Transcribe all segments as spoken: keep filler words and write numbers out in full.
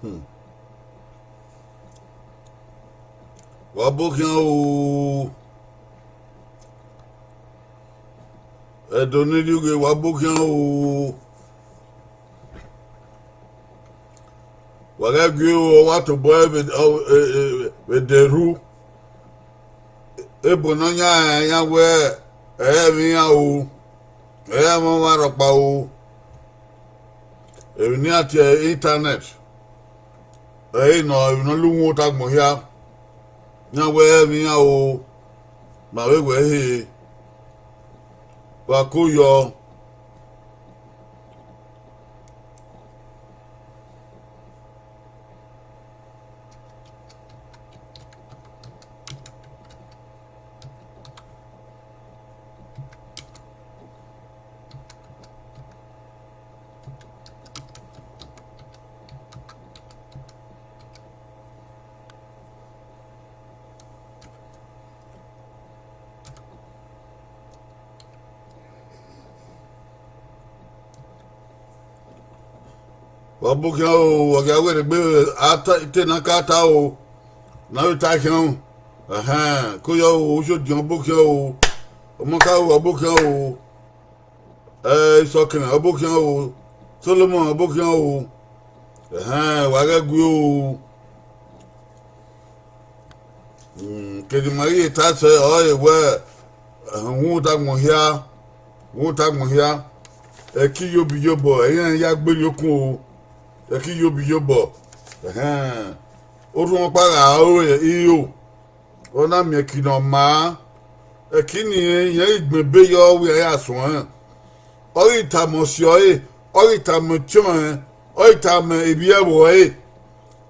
Hmm. Wa bọ khian o. Ẹdo ne irhiughe, wa bọ khian o. Wa ghẹ gie o, ọ wa tobọ vbe, ọ, e, e, vbe dẹ erhu. Ebo ne ọ yan, yan wẹ, ẹ i mwẹ iran o, ẹ i mwẹ ọmwa rhọkpa o. Emwi ne iran tie internet, ẹ i nọ emwi ne ọ la uhunmwu ota agbọn hia. Iran wẹ ẹ i mwẹ iran o, ma vbe wẹ he, wa ko yọ. Wa bọ khian o, wa gha werriegbe, a ta, te ne a ka ta o, ne a vbe ta khian o. Ẹhẹn, ko yọ o, Ushodiọn, ọ bọ khian o, Ọmọka, wa bọ khian o, ẹ, Isọkẹn, ọ bọ khian o, Solomọn, ọ bọ khian o. Ẹhẹn, wa ghẹ gue o. Hmm, kevbe ma ghi ta sẹ, ọ re wẹ, uhunmwu ota agbọn hia, uhunmwu ota agbọn hia, ẹki iyobọ iyobọ, ẹ i rẹn ya gberriọ okun o, ẹki iyobọ iyobọ. Ẹhẹn, orhunmwu ọkpa gha ru iro, ọ na miẹn ẹki ne ọ maa, ẹki ni irẹn ghi gbẹn ebe yọ, ọ wẹ iran ya suẹn. Ọ ghi tama ọsi ọre, ọ ghi tama ọtiọnrẹn, ọ ghi tama evbi ẹvbo ẹre.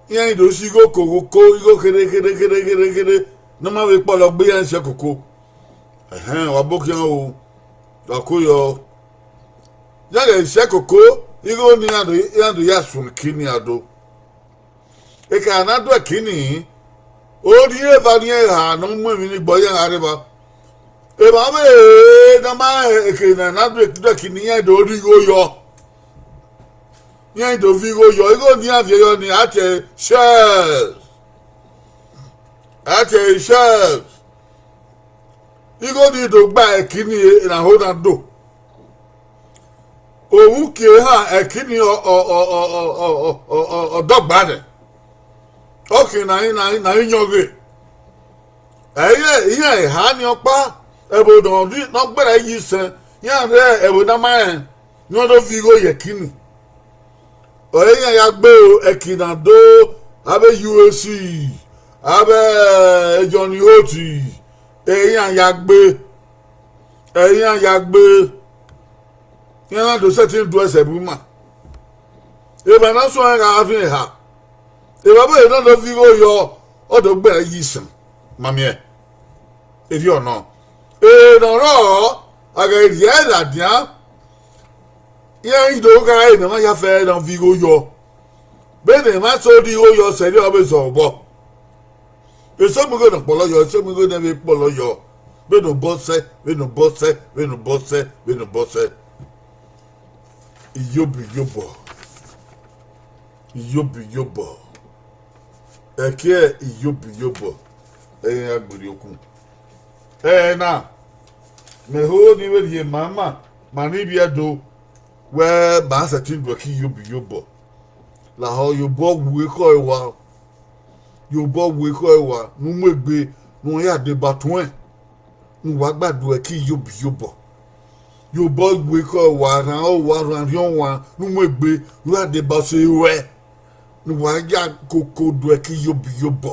Iran ghi do si igho koko, igho kherhe kherhe kherhe kherhe kherhe, ne ọ ma vbe kpọlọ gbe iran sẹ koko. Ẹhẹn, wa bọ khian o, wa ko yọ. Iran ghẹ sẹ koko, igho ne iran do, iran do ya suẹn ẹki ne iran do. Ekhọe ne a do ẹki nii, orhiọn eva ne iran eha ne ọ mu emwi ni gbe iran gha rre evba. Evba vbe ne a ma rẹn ekhọe ne a na do ẹki nii, iran do rhie igho yọ. Iran do viọ igho yọ, igho ne iran viọ yọ nii, a tie ẹre shells. A tie ẹre shells. Igho ni do gba ẹki nii ne a ho na do. Ovun kie ehan, ẹki nii ọ, ọ, ọ dọgba nẹ. Ọ khian ne a i, ne a i, ne a i yọn ghe. Ẹ i re iran eha ni ọkpa, ẹvbo ne ọ rri, ne ọ gberra yi sẹn, iran rre ẹvbo ne a ma rẹn, ne ọ do viọ igho ye ẹki nii. Ọre iran ya gbe ẹki na do, avbe U A C, avbe Johnny Holt, ẹ i re iran ya gbe, ẹ i re iran ya gbe. Iran na do sẹtin do ẹsẹ bu ima. Evba na suẹn gha rhian eha. Evba vbe ne ọ do viọ igho yọ, ọ do gberra yi sẹn. Ma miẹn. Erriọ nọ. Ere ne ọ rrọọ, a ghẹ rhie ẹe ladian, iran i do gha re ne emwa ya fẹ ne ọ viọ igho yọ. Vbene emwa so rhie igho yọ sẹrriọ, ọ vbe zẹ obọ. Eso mu igho ne ọ kpọlọ yọ, eso mu igho ne ẹ vbe kpọlọ yọ. Vbene obọ sẹ, vbene obọ sẹ, vbene obọ sẹ, vbene obọ sẹ. Iyobọ iyobọ. Iyobọ iyobọ. Ẹki iyobọ iyobọ, ẹ i re iran gberriọ okun. Ẹna, mẹ ho ne I vbe rhie ma ima, ma ne ivbi Ẹdo, wẹ ma sẹtin do ẹki iyobọ iyobọ. Lahọ, ye obọ wu ekhọe rua, ye obọ wu ekhọe rua ne u mu egbe ne uwa ya deba tuẹn, ne uwa gba do ẹki iyobọ iyobọ. Ye obọ wu ekhọe rua, rhan ọre uwa, rhan orhiọn uwa ne u mu egbe ne u ya deba ọse ruẹ, ne uwa ya koko do ẹki iyobọ iyobọ.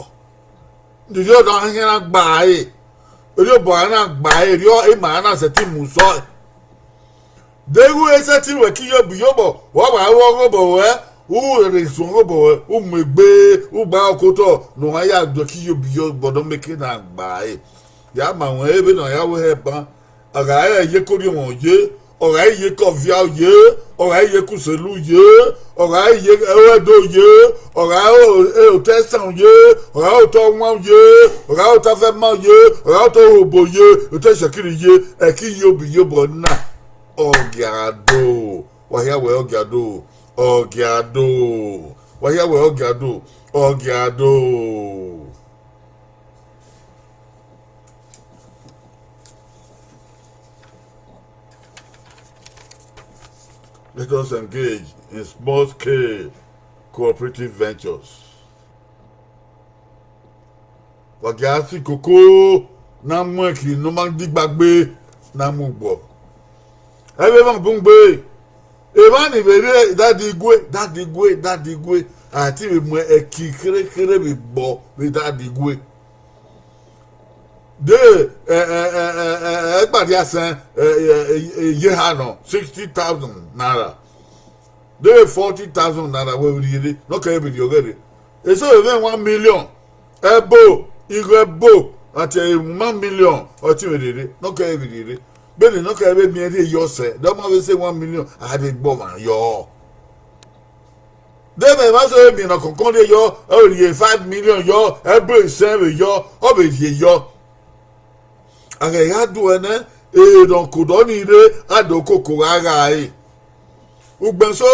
Erriọ ne ọ khian na gba ẹre, erriọ obọ a na gba ẹre, erriọ ima a na sẹtin mu sẹ ọe. Deghẹ u sẹtin ru ẹki iyobọ iyobọ, wa wa ru ọghobọ ruẹ, u rherhe suẹn ọghobọ ruẹ, u mu egbe, u gba okotọ ne uwa ya do ẹki iyobọ iyobọ ne ọ miẹn eke na gba ẹre. Ya ma ruẹn vbene ọ ya ru ẹre ban, ọ gha re iyeke orhiọnmwẹ ye, ọ gha re iyeke ọvia ye, ọ gha re iyeke uselu ye, ọ gha re iye ẹdẹ ye, ọ gha re otọ ẹsan ye, ọ gha re otọ ọwan ye, ọ gha re otọ afẹma ye, ọ gha re otọ ohobo ye, otọ isẹkiri ye, ẹki iyobọ iyobọ na, ọ gia do. Wa hia wẹ ọ gia do, ọ gia do. Wa hia wẹ ọ gia do, ọ gia do. Let us engage in small scale cooperative ventures. Wa gia si koko na mu ẹki ne ọ ma digba gbe na mu gbọ. Ẹ vbe emwa bun gbe, emwa ni vbe rre Dada Igwe, Dada Igwe, Dada Igwe, a ti vbe mu ẹki kherhe kherhe vbe gbọ vbe Dada Igwe. De ẹgbariasẹn ye ha nọ sixty thousand naira, de forty thousand naira wẹ vbe rhie rre, ne ọ kẹ vbe rhie ọghẹ rre. Eso vbe mwẹ one million, ẹbo, igho ẹbo, a tie one million, ọ ti vbe rhie rre, ne ọ kẹ vbe rhie rre. Bene ne ọ kẹ vbe miẹn rhie yọ sẹ, de ọ ma vbe sẹ one million, a vbe gbe ọmwa yọ. De mẹ ma sẹ miẹn ne ọ kọnkọn rhie yọ, ọ vbe rhie five million yọ, ẹbo isẹn vbe yọ, ọ vbe rhie yọ. A ghẹ ya duẹ nẹ, erhọn ke odọ ni rre, a do koko gha gha ẹre. Ugbẹn eso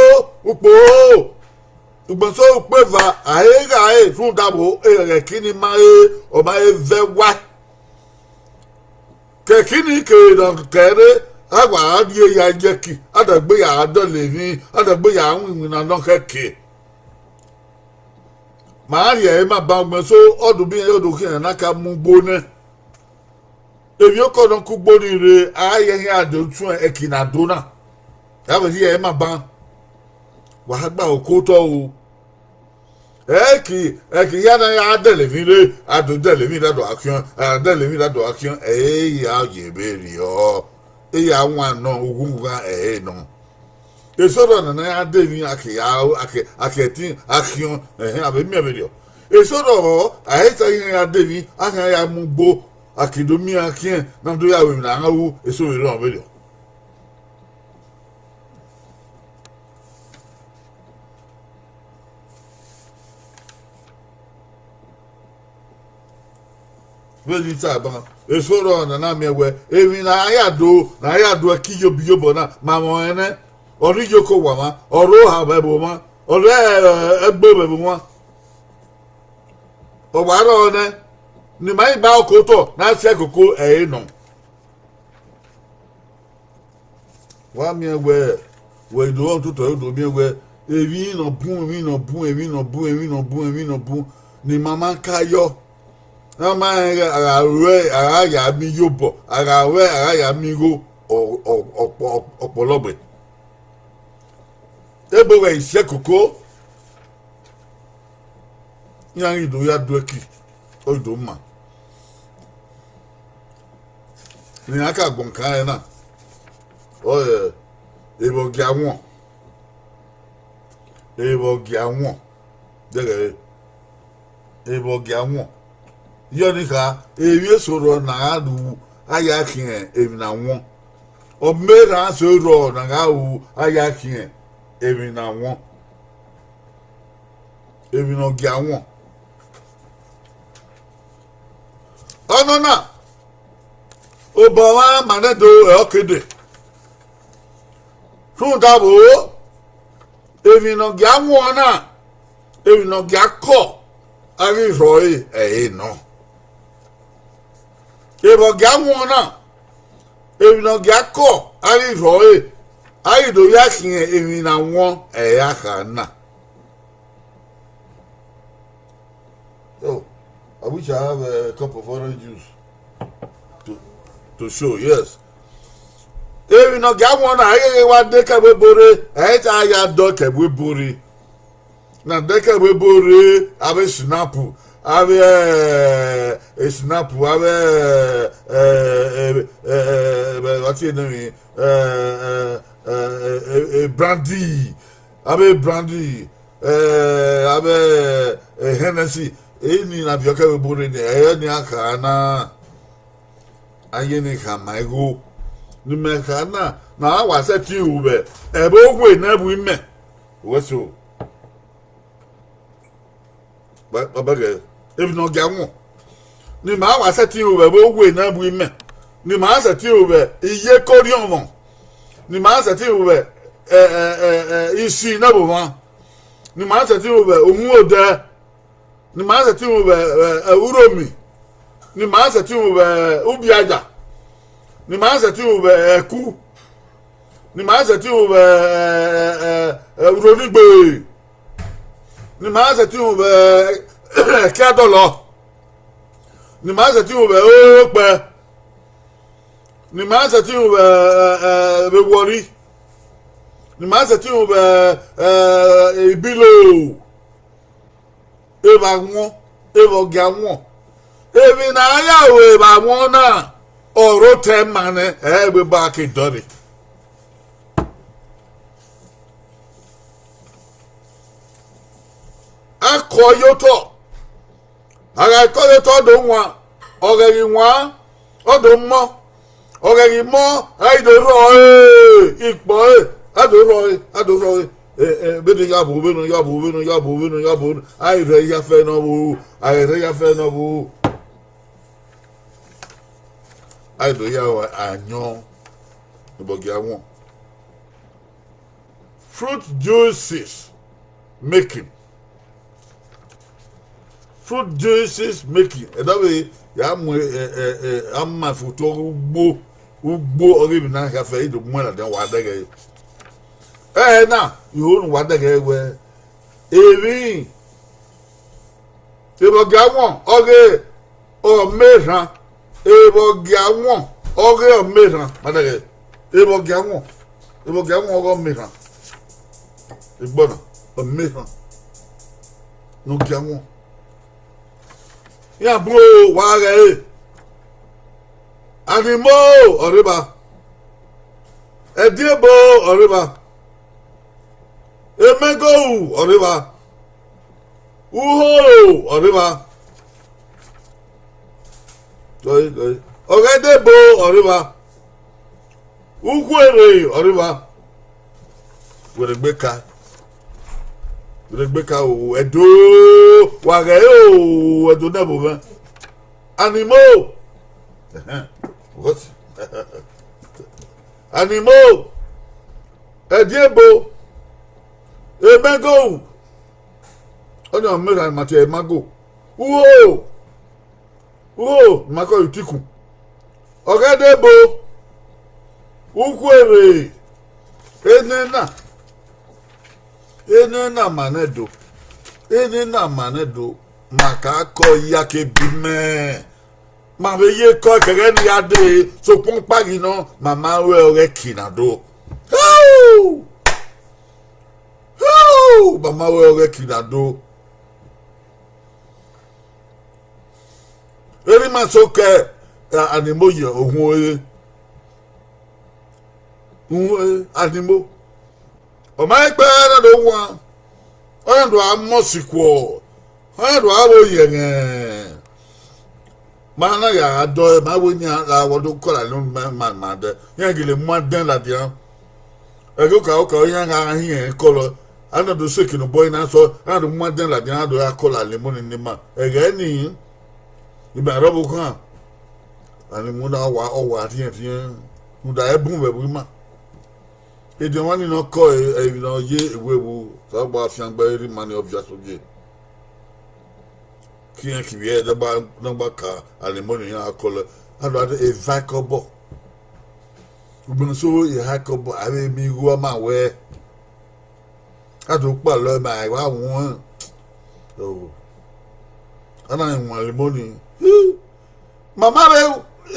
ukpo, ugbẹn eso ukpo eva, a he gha ẹre rhunmwuda vbo ẹghẹ ki ni ma re, ọ ma he vẹ wa. Kẹki ni kere ne ọ kẹ rre, a wa rrie ya yẹki, a dagbe ya dọlọ emwi, a dagbe ya ru iwinna ne ọ khẹke. Ma rhie ẹre ma ban ugbẹn eso, ọ do biẹ, ọ do khian na ka mu ugbo nẹ. Emwiokọ ne ọ ke ugbo ni rre, a ye ẹre a do suẹn ẹki ne a do na, a vbe rhie ẹre ma ban. Wa gba oko otọ o. Ẹki ẹki hia na ya dẹlẹ emwi rre, a do dẹlẹ emwi da do gha khian, a dẹlẹ emwi da do gha khian, ẹ i ya ye vberriọ, e ya wan nọ, ughughan ẹ i nọ. Eso rọ nana ya de emwi, a ke ya, a ke, a ke ẹtin a khian, ẹhẹn, a vbe miẹn vberriọ. Eso rọ, a i ta iran ya de emwi, a khian ya mu ugbo, a ke do miẹn iran khian, na do ya ru emwi ne a ru, eso vbe rrọọ vberriọ. Vbene I tama, eso rrọọ na na miẹn wẹẹ, emwi ne a ya do, ne a ya do ẹki iyobọ iyobọ na, ma mwẹ ọnrẹn nẹ, ọ rre iyoko owa mwa, ọ rre oha vbe ẹvbo mwa, ọ rre ẹgbe vbe ẹvbo mwa. Ọ wa rrọọ nẹ, ne ima ghi gba oko otọ ne a si ẹe koko ẹre nọ. Wa miẹn wẹẹ, wẹ i do vbe ototọ, u do miẹn wẹẹ, emwi ne ọ bun, emwi ne ọ bun, emwi ne ọ bun, emwi ne ọ bun, emwi ne ọ bun, ne ima ma ka yọ. A ma rẹn a gha ruẹ, a gha ya miẹn iyobọ, a gha ruẹ, a gha ya miẹn igho, ọ, ọ, ọ, ọ, ọkpọlọgbe. Ebo ghẹ i si ẹe koko, iran ghi do ya do ẹki, ọ ghi do ma. Ne iran ka guan kan ẹre na, ọ, ẹ, evbọ gia wọn, evbọ gia wọn, dẹghẹ re, evbọ gia wọn. Yọ ni kha, emwi eso rrọọ ne a gha ru, a ya khian emwi ne a wọn. Ọ ma erhan eso rrọọ ne a gha ru, a ya khian emwi ne a wọn. Emwi ne ọ gia wọn. Ọnọna, obọ mwa ma nẹ do ẹre ọ ke dee. Rhunmwuda vbo, emwi ne ọ gia wọn na, emwi ne ọ gia kọ, a ghi rhọ ẹre ẹre nọ. Emwi ne ọ gia wọn na, emwi ne ọ gia kọ, a ghi rhọ ẹre, a ghi do ya khian emwi ne a wọn ẹre a kha na. Oh, I wish I have a cup of orange juice to, to show, yes. Emwi ne ọ gia wọn na, a i gheghe wa dekẹ vbe ebo rre, ẹ i ta ya dọ kẹ vbe ebo rre. Na dekẹ vbe ebo rre, avbe snap, avbe, eh, snap, avbe, eh, eh, eh, eh, eh, what you name, eh, eh, eh, eh, eh, eh, brandy, avbe brandy, eh, avbe, eh, Hennessy, eni na viọ kẹ vbe ebo rre ni, ẹ ni a kha na. A ye ne khama igho ne imẹ kha na, ne a wa sẹtin ru vbe ẹvbo owe ne ẹvbo imẹ. Wẹ so, ba, ba, ba, emwi ne ọ gia wọn, ne ima wa sẹtin ru vbe ẹvbo owe ne ẹvbo imẹ, ne ima sẹtin ru vbe iye ke orhiọnmwọ, ne ima sẹtin ru vbe, ẹ, ẹ, ẹ, ẹ, isi ne ẹvbo mwa. ne ima sẹtin ru vbe uhunmwu odẹ, ne ima sẹtin ru vbe, eh, eh, uromi, ne ima sẹtin ru vbe ubiaja, ne ima sẹtin ru vbe ẹku, ne ima sẹtin ru vbe, eh, eh, eh, urhonigbe, ne ima sẹtin ru vbe ẹkiadọlọ, ne ima sẹtin ru vbe okpẹ, ne ima sẹtin ru vbe, eh, eh, vbe Warri, ne ima sẹtin ru vbe, eh, Ibilo, evba wọn, evba ọgia wọn. Emwi ne a ya ru evba wọn na, ọre otọ ima nẹ, ẹ i re vbe ba ke dọrre. A kọ ye otọ, a gha kọ ye otọ, ọ do wan, ọ ghẹ ghi wan, ọ do mọ, ọ ghẹ ghi mọ, a i do rhọ ẹre, ikpọ ẹre, a do rhọ ẹre, a do rhọ ẹre. Eh, eh, vbene ya vbo, vbene ya vbo, vbene ya vbo, vbene ya vbo, a i rhọ ẹre ya fẹ ne ọ vbo, a i rhọ ẹre ya fẹ ne ọ vbo. A i do ya ru ayọn, evba ọgia wọn. Fruit juices making. Fruit juices making. Ẹdẹ vbe ya mu, eh, eh, eh, a ma futu ugbo, ugbo ọghe emwi na hia fẹ, i do mu ẹn ladian, wa dẹghẹ ẹre. Ẹre na, I ho ne uwa dẹghẹ ẹre wẹẹ, emwi, evba ọgia wọn ọghe ọmọ erhan, evba ọgia wọn ọghe ọmọ erhan, ma dẹghẹ, evba ọgia wọn, evba ọgia wọn ọghe ọmọ erhan, egbọ na, ọmọ erhan ne ọ gia wọn. Iran bu wa ghẹ ẹre, animal ọre evba, ẹdiebo ọre evba, emẹgoru ọre evba, uhoro ọre evba, ọghe ẹdiebo ọre evba, ukhuerre ọre evba. Wẹ rhegbe ka, wẹ rhegbe ka o, Ẹdo, wa ghẹ ẹre o, Ẹdo ne ẹvbo mwẹ. Animal. Ẹhẹn, what? Animal. Ẹdiebo. Emẹgoru. Ọni ọmọ erhan ma tie ẹre mango. Uho. Uho, ma kọ ye utikun. Ọghe ẹdiebo, ukhuerre, enẹna, enẹna ma nẹ do, enẹna ma nẹ do, ma ka kọ ya ke bi mẹ. Ma vbe ye kọ kẹghẹ ne I ya dee, sokpan ọkpa ghi nọ, ma ma ru ẹre ọghe ẹki na do. Hoo! Hoo! Ma ma ru ẹre ọghe ẹki na do. Erha ima so kẹ, a, Animo ye ohun ọre. Uhun ọre, Animo. Ọ ma kpẹ na do wan, ọ na do a mọ sikuọ, ọ na do a vbe oyẹnrẹn. Ma na ya gha dọe, ma wẹ nian gha vbe do kọlọ ne ma, ma, ma dẹ. Iran gele mu adẹn ladian. Ẹghẹ okaro okaro iran gha hiẹn kọlọ, a na do seke ne obọ na sọ, a na do mu adẹn ladian, a na do ya kọlọ Animo ni ne ima. Ẹghẹ nii, ima rre ọvbokhan, Animo na wa, ọ wa rhiẹnrhiẹn, rhunmwuda ẹ bun vbe ẹvbo ima. Ediọn mwa ni ne ọ kọ emwi ne ọ ye ewu ewu, Osanobua fiangbe erha ima ni ọ viọ aso ye. Ke irẹn kevbe ẹre ne ọ gba, ne ọ gba ka Animo ne iran kọlọ, a do eva kọbọ. Ugbẹn ne ọ sẹ eha kọbọ, avbe emi igho ma wẹ, a do kpalọ ma wa wọn. Oh. A na wan Animo ni. Mama vbe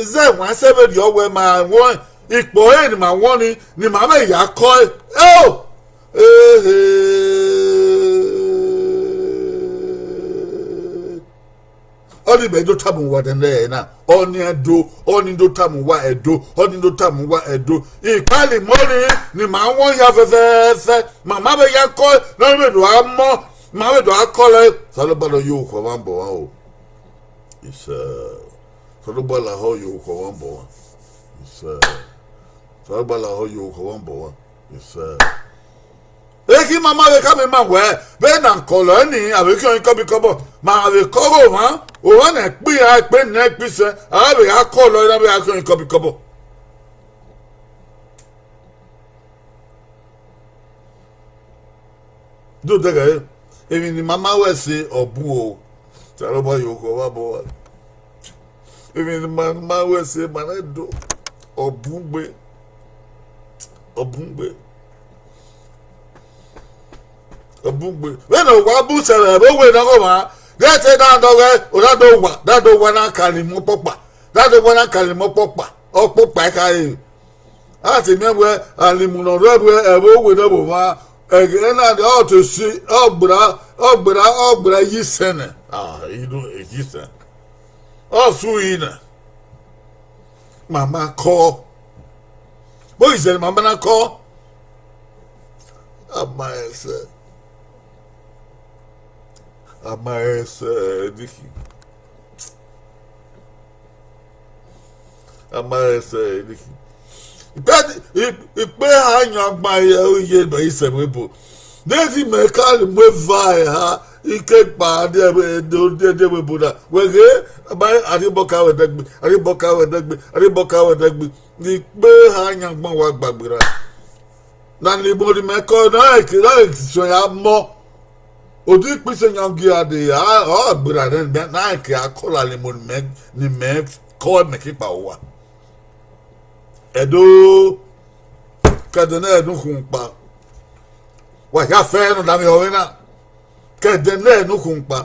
zẹ wan sẹ vberriọ wẹ ma wọn ikpọ ẹre ne ima wọn ni, ne ima vbe ya kọe. Eo! Ehe! Ọnii mẹ do tama uwa nẹ ẹre na, ọnii Ẹdo, ọnii do tama uwa Ẹdo, ọnii do tama uwa Ẹdo. Ikpali mọni ne ima wọn hia fẹfẹfẹ, mama vbe ya kọe, ne ọ vbe do a mọ, ma vbe do a kọlọ ẹre. Osanobua ne ọ ye orukhọ mwa obọ mwa o. Isẹ. Osanobua lahọ ye orukhọ mwa obọ mwa. Isẹ. Osanobua lahọ ye orukhọ mwa obọ mwa. Isẹ. Ekhi mama vbe khama ima wẹ, vbene a kọlọ ẹre ni, a vbe khian ọnrẹn kọbikọbọ, ma vbe kọ ọghe omwa, omwa ne ẹkpe iran, ẹkpe nẹ, ẹkpe isẹ, a vbe gha kọlọ ẹre, a vbe gha khian ọnrẹn kọbikọbọ. Do dẹghẹ, emwi ne ima ma wẹ ẹse ọ bu o. Osanobua ye okhuo vbe abọ wa. Emwi ne ima ma wẹ ẹse ma na do, ọ bun gbe, ọ bun gbe, ọ bun gbe. Vbene ọ wa bu sẹ vbe owe ne ọghọmwa, ghẹ te da dọghẹ, ọ da do wa, da do wa na ka ne imẹ ọkpọkpa, da do wa na ka ne imẹ ọkpọkpa, ọkpọkpa i khare. A te miẹn wẹ alimu ne ọ rre vbe ẹvbo owe ne ọvbomwa, ẹghẹ na ọ te si, ọ gbera, ọ gbera, ọ gbera yi sẹn nẹ. Ah, I do, yi sẹn. Ọ su yi nẹ. Ma ma kọ. Vbọ izẹ ne ma ma na kọ? A ma ẹsẹ. A ma ẹsẹ, Nikhi. A ma ẹsẹ, Nikhi. Ikpe, ikpe ha yan gban ye, ye ba isẹ vbe ebo. Nezi mẹ ka le mu eva ẹre ha, ike kpa de, de, de, de vbe ebo na. Wẹ ghe, ba, Ariobọka wẹ dẹgbe, Ariobọka wẹ dẹgbe, Ariobọka wẹ dẹgbe. Ikpe ha yan gban wa gbagberra. Na ni ebo ni mẹ kọ, na ke, na ke sọ ya mọ. Odi ikpise yan gie a de, a, ọ gbera nẹ, na ke a kọla ni ebo ni mẹ, ni mẹ kọ mẹ ke kpa uwa. Ẹdo, kẹdẹ nẹ ẹdun khun kpa. Wa ya fẹ nọ da vbe ọvbe na. Kẹdẹ nẹ ẹdun khun kpa.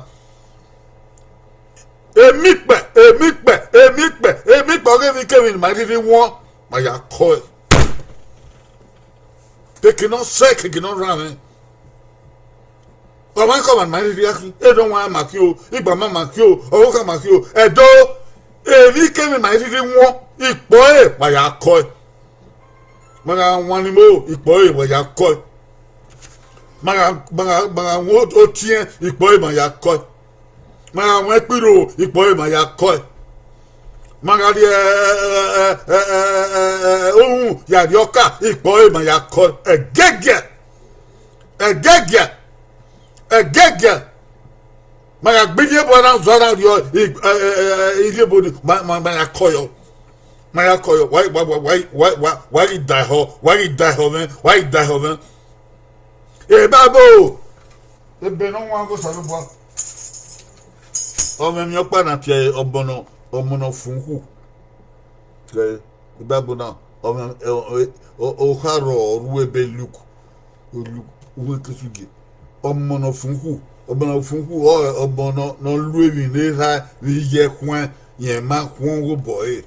Emikpẹ, emikpẹ, emikpẹ, emikpẹ, ọghe emwi kemwi ne ma rhirhi wọn, ma ya kọe. Keke ne ọ sẹ, keke ne ọ rhan mwẹ. Ọmwaikọmwa ne ma rhirhi gha khin, erha ọmwa ma khin o, igbama ma khin o, ọvbokhan ma khin o, ẹdo, emwi kemwi ma rhirhi wọn, ikpọ ẹre wa ya kọe. Ma gha wan ni mo, ikpọ ẹre wa ya kọe. Ma gha, ma gha, ma gha wan otiẹn, ikpọ ẹre ma ya kọe. Ma gha wan ẹkpirro, ikpọ ẹre ma ya kọe. Ma gha rhie, ẹ, ẹ, ẹ, ẹ, ẹ, ẹ, uhunmwu ya rhie ọka, ikpọ ẹre ma ya kọe. Ẹgẹgiẹ, ẹgẹgiẹ, ẹgẹgiẹ. Ma gha gbe iyebo na zọ na rriọ, i, ẹ, ẹ, ẹ, iyebo ni, ma, ma, ma ya kọe yọ. Ma ya kọe yọ. Wa, wa, wa, wa, wa, wa, wa ghi da ehọ, wa ghi da ehọ mwẹ, wa ghi da ehọ mwẹ. Ebabo, ebe ne ọ wan ghe Osanobua. Ọ mwẹ emwi ọkpa na tie ọmọ nọ, ọmọ nọ fun khu. Ẹ, Bible na, ọ, ọ, ọ, ọ kha rrọọ ru ebe Luk, Luk, uwu ekesugie. Ọmọ nọ fun khu, ọmọ nọ fun khu, ọ, ọmọ nọ, nọ lu emwi ne erha vbe iye khuan, rẹn ma khuọn ghe obọ ẹre.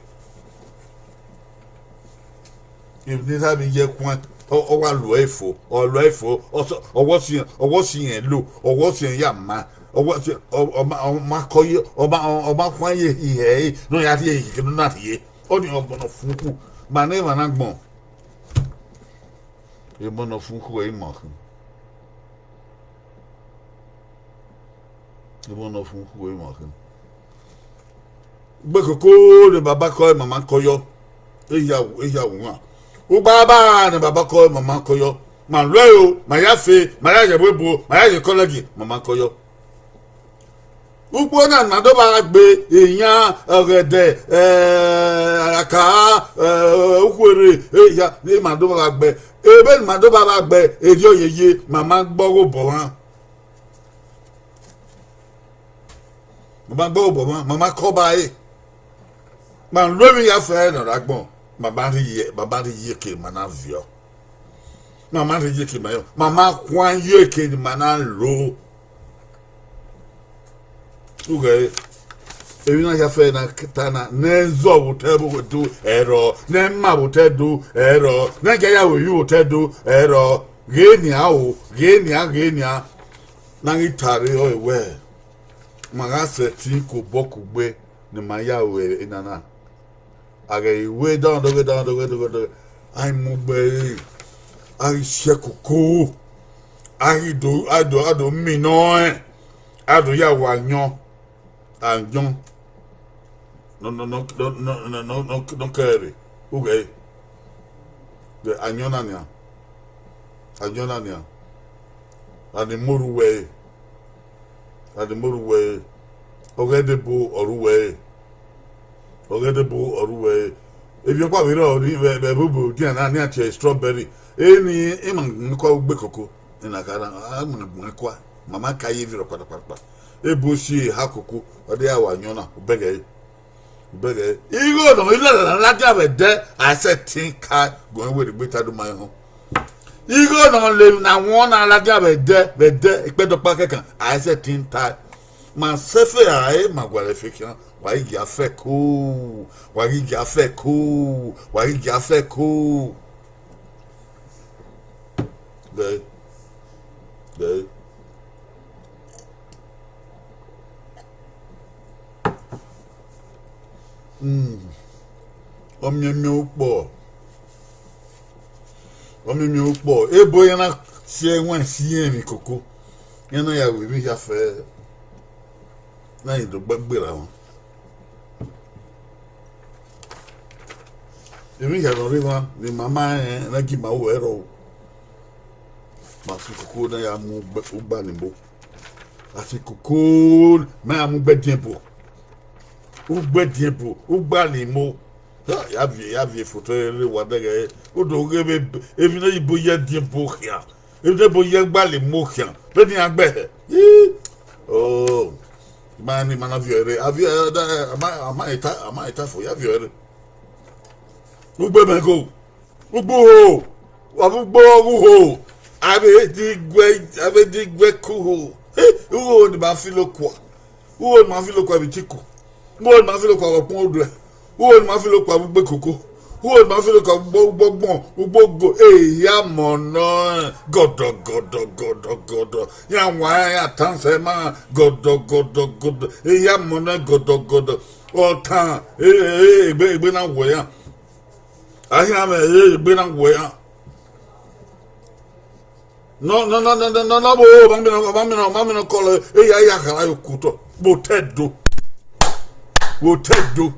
Emwi ne erha vbe iye khuan, ọ, ọ wa lu ẹre fo, ọ lu ẹre fo, ọ sọ, ọ wọ si, ọ wọ si rẹn lo, ọ wọ si rẹn ya ma, ọ wọ si, ọ, ọ ma, ọ ma kọ ye, ọ ma, ọ, ọ ma khuan ye ihe ẹre, ne ọ ya rhie ihe ne ọ na rhie. Ọnii ọmọ nọ fun khu, ma ne emwa na gbọn. Emọ nọ fun khu ẹre ima khin. Emọ nọ fun khu ẹre ima khin. Ugbekoko ne baba kọ ẹre, mama kọ yọ. Eya, eya wu wan. Ugbaba ne baba kọ ẹre, mama kọ yọ. Ma lue o, ma ya fe, ma ya ye vbe ebo, ma ya ye kọlẹgi, mama kọ yọ. Ukpo na ma do vba gbe, iyan, ọghẹdẹ, eh, aka, eh, ukhuerre, eya, ne ma do vba gbe. Ebe ne ma do vba gbe, erriọ yeye, ma ma gbe ọghe obọ mwa. Ma ma gbe ọghe obọ mwa, ma ma kọ ba ẹre. Ma lu emwi ya fẹ ne ọ rre agbọn, ma ma rhie, ma ma rhie iyeke ne ma na viọ. Ma ma rhie iyeke ma yọ, ma ma khuan iyeke ne ma na lo. Ughẹ, emwi na ya fẹ na ta na, ne zọ vbe otọ ẹvbo do ẹrọ, ne ma vbe otọ do ẹrọ, ne ghẹ ya vbe oyu vbe otọ do ẹrọ, ghe nian o, ghe nian, ghe nian. Ne a ghi ta rre ọre wẹẹ, ma gha sẹtin ke obọ kugbe ne ma ya ru enana. A ghẹ i wẹ dọghẹdọghẹ, dọghẹdọghẹ, dọghẹdọghẹ, a i mu gbe ẹre, a ghi si ẹkoko, a ghi do, a do, a do mi nọ rẹn, a do ya wa ayọn, ayọn nọ, nọ, nọ, nọ, nọ, nọ, nọ, nọ, nọ kẹre, ughẹ, ayọn na nian, ayọn na nian, a ni mu rre uwu ẹre. A ni mu rre uwu ẹre, ọghe Ẹdebo ọ rre uwu ẹre, ọghe Ẹdebo ọ rre uwu ẹre. Emwi ọkpa vbe rrọọ ni vbe, vbe ẹvbo odian na, ne iran tie strawberry, eni ima nọkọ ugbe koko. Ena kha na, a mu ne gun kua, mama ka ye viro kpata kpata. Ebo si eha koko, ọ de ya wa yọn na, u bẹghe ẹre. U bẹghe ẹre. Igho nọ, ilala ladian vbe ẹdẹ, a i sẹtin ka guan werriegbe ta do ma họn. Igho nọ le na wọn na ladian vbe ẹdẹ, vbe ẹdẹ, ikpẹdẹ ọkpa kẹkan, a i sẹtin ta. Ma sẹfe ra ẹre, ma gualọ ẹfe khian, wa ghi gia fẹko, wa ghi gia fẹko, wa ghi gia fẹko. Bẹẹ, bẹẹ. Hmm. Ọmiẹnmiẹn ukpọ, ọmiẹnmiẹn ukpọ, ebo iran na si ẹwaẹn si emwi koko, iran na ya ru emwi hia fẹ, na ye do gbe gberra wọn. Emwi hia ne ọ rre emwa ne ima ma rẹn, na gie ima ru ẹrọ o. Ma fi koko na ya mu ugba, ugba ni mo. A fi koko, ma ya mu ugba ẹdiẹn bo. Ugba ẹdiẹn bo, ugba ni mo. Ya, ya viẹ, ya viẹ foto rre wa dẹghẹ. O do ghe vbe emwi ne oyibo ye ẹdiẹn bo khian. Emwi ne ebo ye ugba ni mo khian. Vbene iran gbe hẹ. Ii. Oh. Ma ni ma na viọ ẹre. A viọ, a ma, a ma eta, a ma eta fo, ya viọ ẹre. Ugbe mẹ gho. Ugbe uho, wa vbe ugbo ọghe uho, a vbe di guẹ, a vbe di guẹ ke uho. He, uho ne ima filo kua, uho ne ima filo kua vbe itiku, uho ne ima filo kua vbe ọkpẹn odẹ, uho ne ima filo kua vbe ugbe koko, uho ne ima filo kua vbe ugbo, ugbo ọgbọn, ugbo ogo, eya mọ nọ, gọdọ, gọdọ, gọdọ, gọdọ, ya wa ya tan sẹ ma, gọdọ, gọdọ, gọdọ, eya mọ nọ, gọdọ, gọdọ, ọtan, e, e, e, egbe, egbe na wẹ ya. Ahian mwẹ re egbe na wẹ ra. Nọ, nọ, nọ, nọ, nọ, nọ, nọ, vbo, ma mina, ma mina, ma mina kọlọ, eya, eya, khala yo kutọ. Vbe otẹ do. Vbe otẹ do.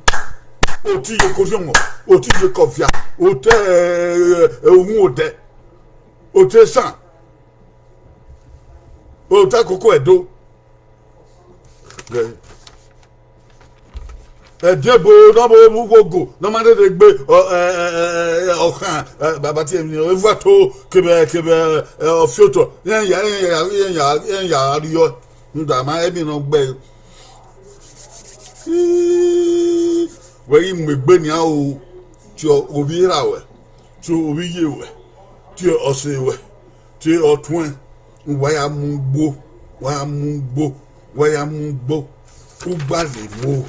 Oti ye ko rhiọnmwọ. Oti ye ko via. Otẹ, eh, eh, uhunmwu odẹ. Otẹ esan. Otẹ koko ẹdo. Ẹdẹ ebo ne ọ vbe mu ugho ogo ne ọ ma rherhe gbe ọ, ẹ, ẹ, ẹ, ẹ, ọkhan, ẹ, baba tie emwi, evuato kevbe, kevbe, ẹ, ọfiotọ, iran ya, iran ya, iran ya, iran ya rriọ, rhunmwuda ma emwi ne ọ gbe ẹre. Wẹ ghi mu egbe nian o, tie ovbi erha ruẹ, tie ovbi iye ruẹ, tie ọse ruẹ, tie ọtuẹn, wa ya mu ugbo, wa ya mu ugbo, wa ya mu ugbo, ugba ni mo,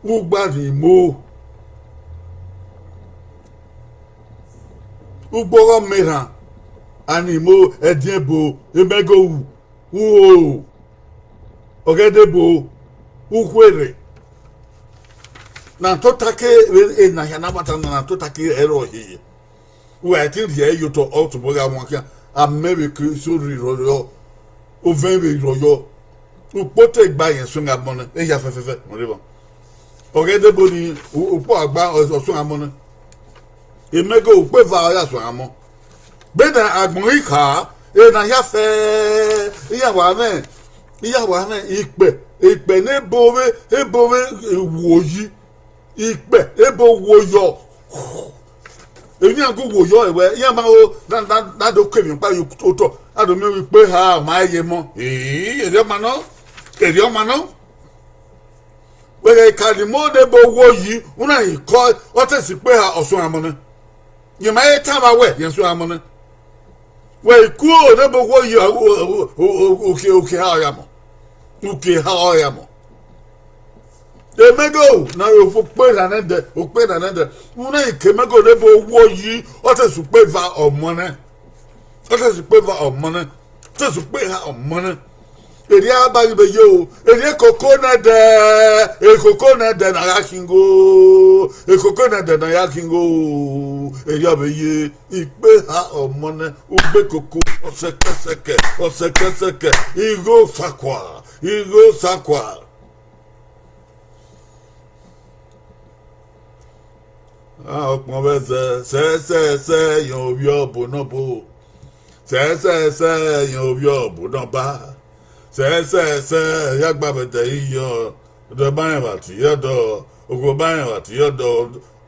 ugba ni mo, ugbo ọghe ọmọ erhan, a ni mo, ẹdiẹn ebo, emẹgo ru, uho, ọghe ẹdẹ ebo, ukhuerre. Na tota ke ena hia ne a wa ta na, na tota ke ẹrọ hie. Uwa i te rhie ẹre ye otọ, ọ tobọ gha wan khian, amẹ vbe ke eso rhirhi rrọọ, ovẹn vbe rrọọ, ukpo te gba yẹn suẹn gha mọ nẹ, ehia fẹfẹfẹ, ọ rre vbọ. Ọghe debo ni, u-, ukpo a gba, ọ, ọ suẹn gha mọ nẹ. Emẹgo ukpo eva ọ ya suẹn gha mọ. Vbene agbọn ghi kha, ena hia fẹ, iran wa mwẹ, iran wa mwẹ ikpẹ, ikpẹ ne ebo vbe, ebo vbe wo yi. Ikpẹ, ebo wo yọ. Emwi iran gu wo yọ ẹwẹ, iran ma ho na, na, na do ke emwi ọkpa ye otọ, a do miẹn ikpe eha, ọ ma ye mọ. Ee, erriọ ma nọ, erriọ ma nọ. Wẹ ghẹ ka ni mo ne ebo wo yi, u na hin kọ, ọ te si ikpe eha, ọ suẹn amọ nẹ. Yẹn ma he tama wẹ, yẹn suẹn amọ nẹ. Wẹ i ku ne ebo wo yi, u, u, u, u, uki, uki eha ọ ya mọ. Uki eha ọ ya mọ. Emẹgo na re okpe na nẹdẹ, okpe na nẹdẹ. U na hin ke emẹgo ne ebo wo yi, ọ te si ukpe eva ọmọ nẹ. Ọ te si ukpe eva ọmọ nẹ. Ọ te si ukpe eha ọmọ nẹ. Erriọ a ba ghi vbe ye o, erriọ ekoko nẹdẹ, ekoko nẹdẹ na gha khin igho, ekoko nẹdẹ na gha khin igho, erriọ vbe ye, ikpe eha ọmọ nẹ, ugbe koko, ọsẹkẹsẹkẹ, ọsẹkẹsẹkẹ, igho sakua, igho sakua. A, ọkpọn vbe ẹzẹ, sẹsẹsẹ, yan ovbi ọbo ne ọbo. Sẹsẹsẹ, yan ovbi ọbo ne ọba. Sẹsẹsẹ, ya gba vbe ẹdẹ iyọ, ọdọ ba rẹn vbe ati ọdọ, okhuo ba rẹn vbe ati ọdọ,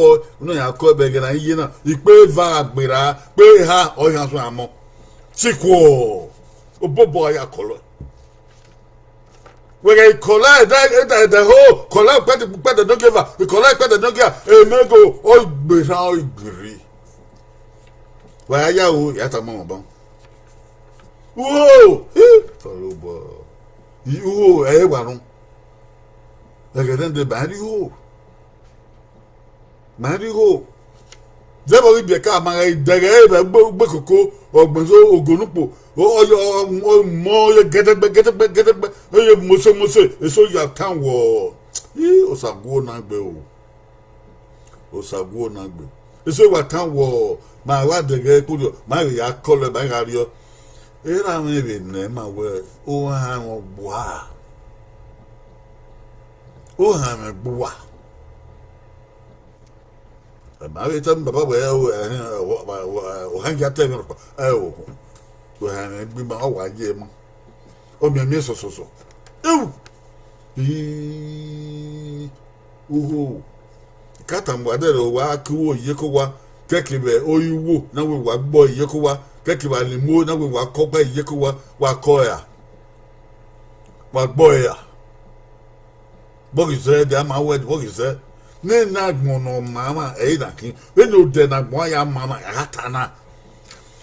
kọ, ne ọ ya kọ ẹbẹ ẹghẹ ne a ye na, ikpe eva gha gberra, ikpe eha ọ yan suẹn amọ. Sikuọ, obobọ a ya kọlọ. Wẹ ghẹ ikọla ẹdẹ, ẹdẹ, ẹdẹ ho, ikọla ikpẹdẹ, ikpẹdẹ ne ọ gie eva, ikọla ikpẹdẹ ne ọ gie emego, ọ gberra, ọ gberri. Wa ya ya ru, ya tama ọmwa ban. Uho, hi, Osanobua. Uho, ẹ i wa run. Ẹghẹ ne deba ẹn rri uho. Ma rri igho. Zẹ vbe ọ ghi biẹ ka ma ghẹ dẹghẹ vbe gbe, gbe koko, ọ gbẹn so ogo ne ukpo, ọ, ọ, ọ, ọ mọ ye gẹdẹgbẹ, gẹdẹgbẹ, gẹdẹgbẹ, ọ ye mose, mose, eso ya tan wọ. I, Osa guo na gbe o. Osa guo na gbe. Eso wa tan wọ, ma wa dẹghẹ kpurriọ, ma ghi ya kọlọ, ma gha rriọ. Erha mwẹ vbe nẹ ma wẹ, ohan mwẹ ọgbua. Ohan mwẹ ọgbua. Ẹ ma vbe tama baba wẹ, ẹ, ẹ, ẹ, ohan ya ta ẹmwẹ rhọkpa, ẹ, o, ohan mwẹ gbe ima, ọ wa ye ma. Ọ miẹn miẹn sọsọsọ. Ewu! Ii, uho. Ka tama uwa dẹrẹ wa ke uwu iyeke owa, kẹkevbe ori uwu na wẹ wa gbe iyeke owa, kẹkevbe alimu na wẹ wa kọ gba iyeke owa, wa kọ ẹre ra? Wa gbe ẹre ra? Vbọ ghi zẹ, ẹdẹ a ma wẹ vbọ ghi zẹ. Ne ne agbọn ne ọ ma mwa, ẹ i na khin. Vbene odẹ ne agbọn a ya ma mwa, a gha ta na.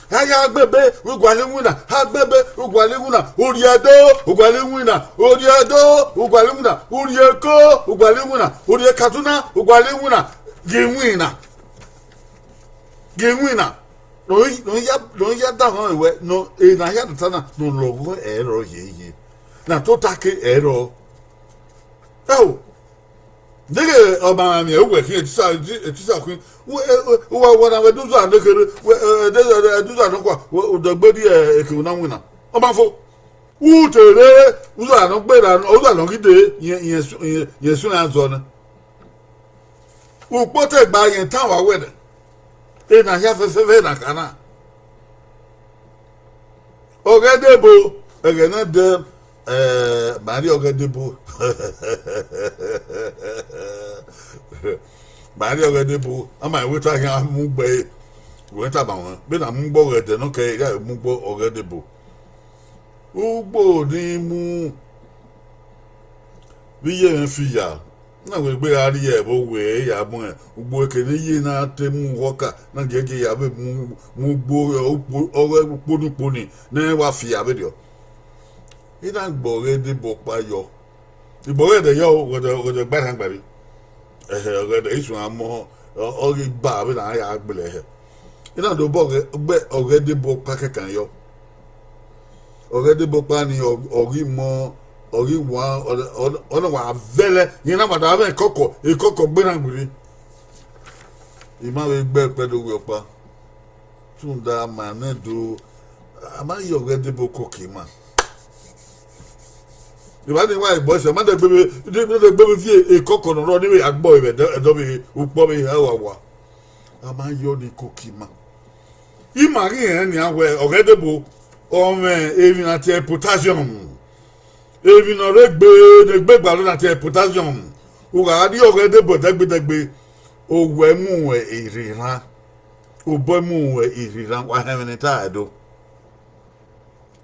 A ya gbebe, u gualọ iwinna, a gbebe, u gualọ iwinna, u rhie do, u gualọ iwinna, u rhie do, u gualọ iwinna, u rhie Eko, u gualọ iwinna, u rhie Kaduna, u gualọ iwinna, ghi winna. Ghi winna. Ne ọ ya da họn wẹ ne ena hia tota na ne ọ lọghọ ẹrọ yeye, ne a tota ke ẹrọ. Ẹo, deghẹ ọ ma miẹn uwẹ khian, etisa, etisa khin, uwa wa na vbe ẹdẹ uza ne kherhe, ẹdẹ uza nọkhua, odọgbe rhie ekevbe na winna, ọ ma fo. U te rre uza ne ọ gberra, uza ne ọ ghi dee, rẹn sun iran zọ nẹ. Ukpo te gba rẹn tan wa wẹ nẹ, ena hia fẹfẹfẹ na kha na. Ọghẹdebo, ẹghẹ ne ẹdẹ, ma rrie ọghẹdebo, ma rrie ọghẹdebo, a ma wẹ ta khian mu gbe ẹre, wẹ tama ruẹn, vbene a mu gbe ọghẹdẹ nọ kẹ, ya mu gbe ọghẹdebo. Ugbo ni mu vbe iye mwẹ fi ya, na wẹ egbe gha rrie ẹvbo wẹ ya mu ugbo eke ne iye na te mu ughọka na giẹgiẹ ya vbe mu mu ugbo ọghe ukpo ni ukpo ni ne wa fi ya vberriọ. I na gbe ọghẹdebo ọkpa yọ, I gbe ọghẹdẹ yọ, ọghẹdẹ ọghẹdẹ gba erhan gba rre. Ẹhẹ, ọghẹdẹ i suẹn amọ, ọ ghi gba vbene a ya gbele ẹhẹ. I na do bọ gbe ọghẹdebo ọkpa kẹkan yọ. Ọghẹdebo ọkpa ni ọ ghi mọ, ọ ghi wa, ọ na wa vẹlẹ, rẹn na wa da mwẹ ekọkọ, ekọkọ gbe erhan gbe rre. I ma vbe gbe ẹkpẹdoghe ọkpa. Rhunmwuda ma nẹ do, a ma ye ọghẹdebo kọkọ ima. Evba ni wa egbe ọsẹ, ma dẹgbe vbe, ma dẹgbe vbe viẹ ekọkọ ne ọ rrọọ ne I vbe ya gbe ẹre vbe ẹdẹ, ẹdẹ vbe ukpo vbe hẹ wa wa. A ma ye ọnii koko ima. Ima ghi rẹn nian wẹ ọghẹdebo ọ mwẹ emwi ne a tie potassium. Emwi ne ọ rre egbe, ne egbe gba rre ne a tie potassium. U gha rrie ọghẹdebo dẹgbedẹgbe, owẹ mu ruẹ erhirhan, obọ mu ruẹ erhirhan, wa họn ẹmwẹ ne I ta ẹdo.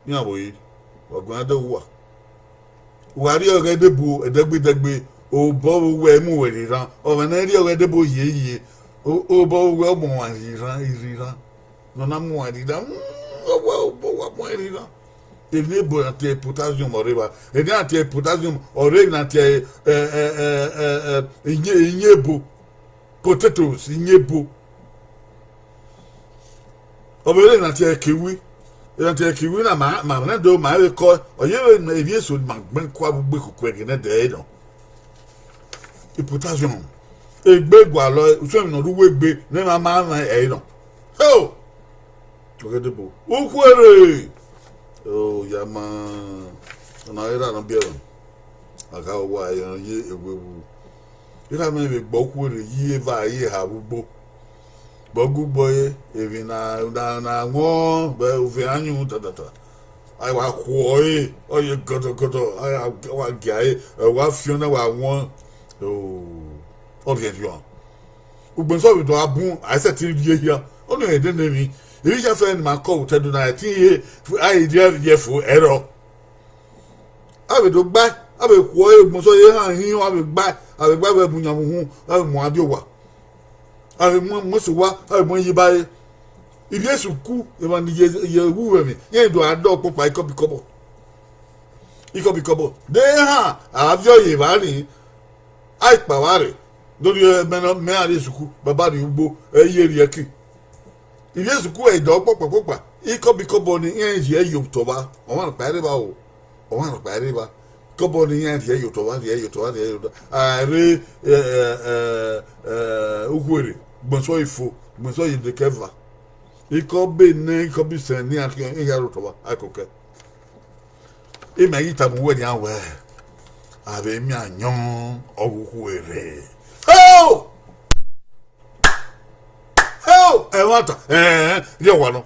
Iran vbe ori, wa guan dẹ uwa. U gha rrie ọghẹdebo ẹdẹgbedẹgbe, obọ vbe uwẹ mu ruẹ erhirhan, ọ mwẹ ne rrie ọghẹdebo yeye, obọ vbe uwẹ ọ mu ruẹ erhirhan, erhirhan. Ne ọ na mu ruẹ erhirhan, obọ wa mu ruẹ erhirhan. Emwi ne ebo na tie potassium ọ rre evba, emwi ne a tie potassium ọ rre emwi ne a tie iyen ebo, potatoes, iyen ebo. Ọ vbe rre emwi ne a tie kiwi, emwi ne a tie kiwi na ma ma mwẹ do ma vbe kọ, ọ ye vbe emwi eso ma gbẹn kua vbe ugbe kuku ẹghẹ ne ẹdẹ ẹre nọ. Potassium, egbe gualọ, usun emwi ne ọ rre uwu egbe ne ma ma mwẹ ẹre nọ. Heo! Ọghẹdebo, ukhuerhe, o ya ma, ọna erha ne ọ biẹ mwẹ, a gha wa ye ewewu. Erha mwẹ vbe gbe ukhuerhe ye eva ye eha vbe ugbo. Gbe ọgugbo ẹre, emwi na na na wọn vbe uve ayunmwu tatata. A wa khuọ ẹre, ọ ye gọdọgọdọ, a wa gia ẹre, ẹ wa fiọn na wa wọn. Ọ rhiẹnrhiọn. Ugbẹn sọ vbe do a bun, a i sẹtin rhie hia. Ọnii rẹn dede emwi, emwi hia fẹ ne ima kọ vbe otọ Ẹdo na, ẹtin ye, a i rhie rhie fo ẹrọ. A vbe do gbae, a vbe khuọ ẹre, ugbẹn sọ ye ehan hin, a vbe gbae, a vbe gbae vbe mu yan vbe uhunmwu, a vbe mu a die owa. A vbe mu mu eso owa, a vbe mu ye ibare. Ivbi esuku, emwa ni ye ye wu vbe emwi, iran do a dọ ọkpọkpa ikọbikọbọ. Ikọbikọbọ de ehan, a viọ ye evba ni, a i kpa vba rre, do rhie mẹ nọ, mẹ a rrie esuku, baba rrie ugbo, ẹ i ye rhie ẹki. Ivbi esuku ẹ i dọ ọkpọkpa ọkpọkpa, ikọbikọbọ ni iran rhie ye otọ vba, ọmwa nọkpa i rre evba o, ọmwa nọkpa i rre evba. Ikọbọ ni iran rhie ye otọ vba, rhie ye otọ vba, rhie ye otọ vba, a rre ukhuerhe, ugbẹn sọ ifo, ugbẹn sọ ye dekẹva. Ikọbọ enẹ, ikọbọ isẹn ne iran khian, iran rre otọ vba, a i kokẹ. Imẹ ghi tama uwẹ nian wẹẹ, a vbe miẹn ayọn ọghe ukhuerhe. Heo! Heo! Ẹmwata, ẹn, rhie owa nọ.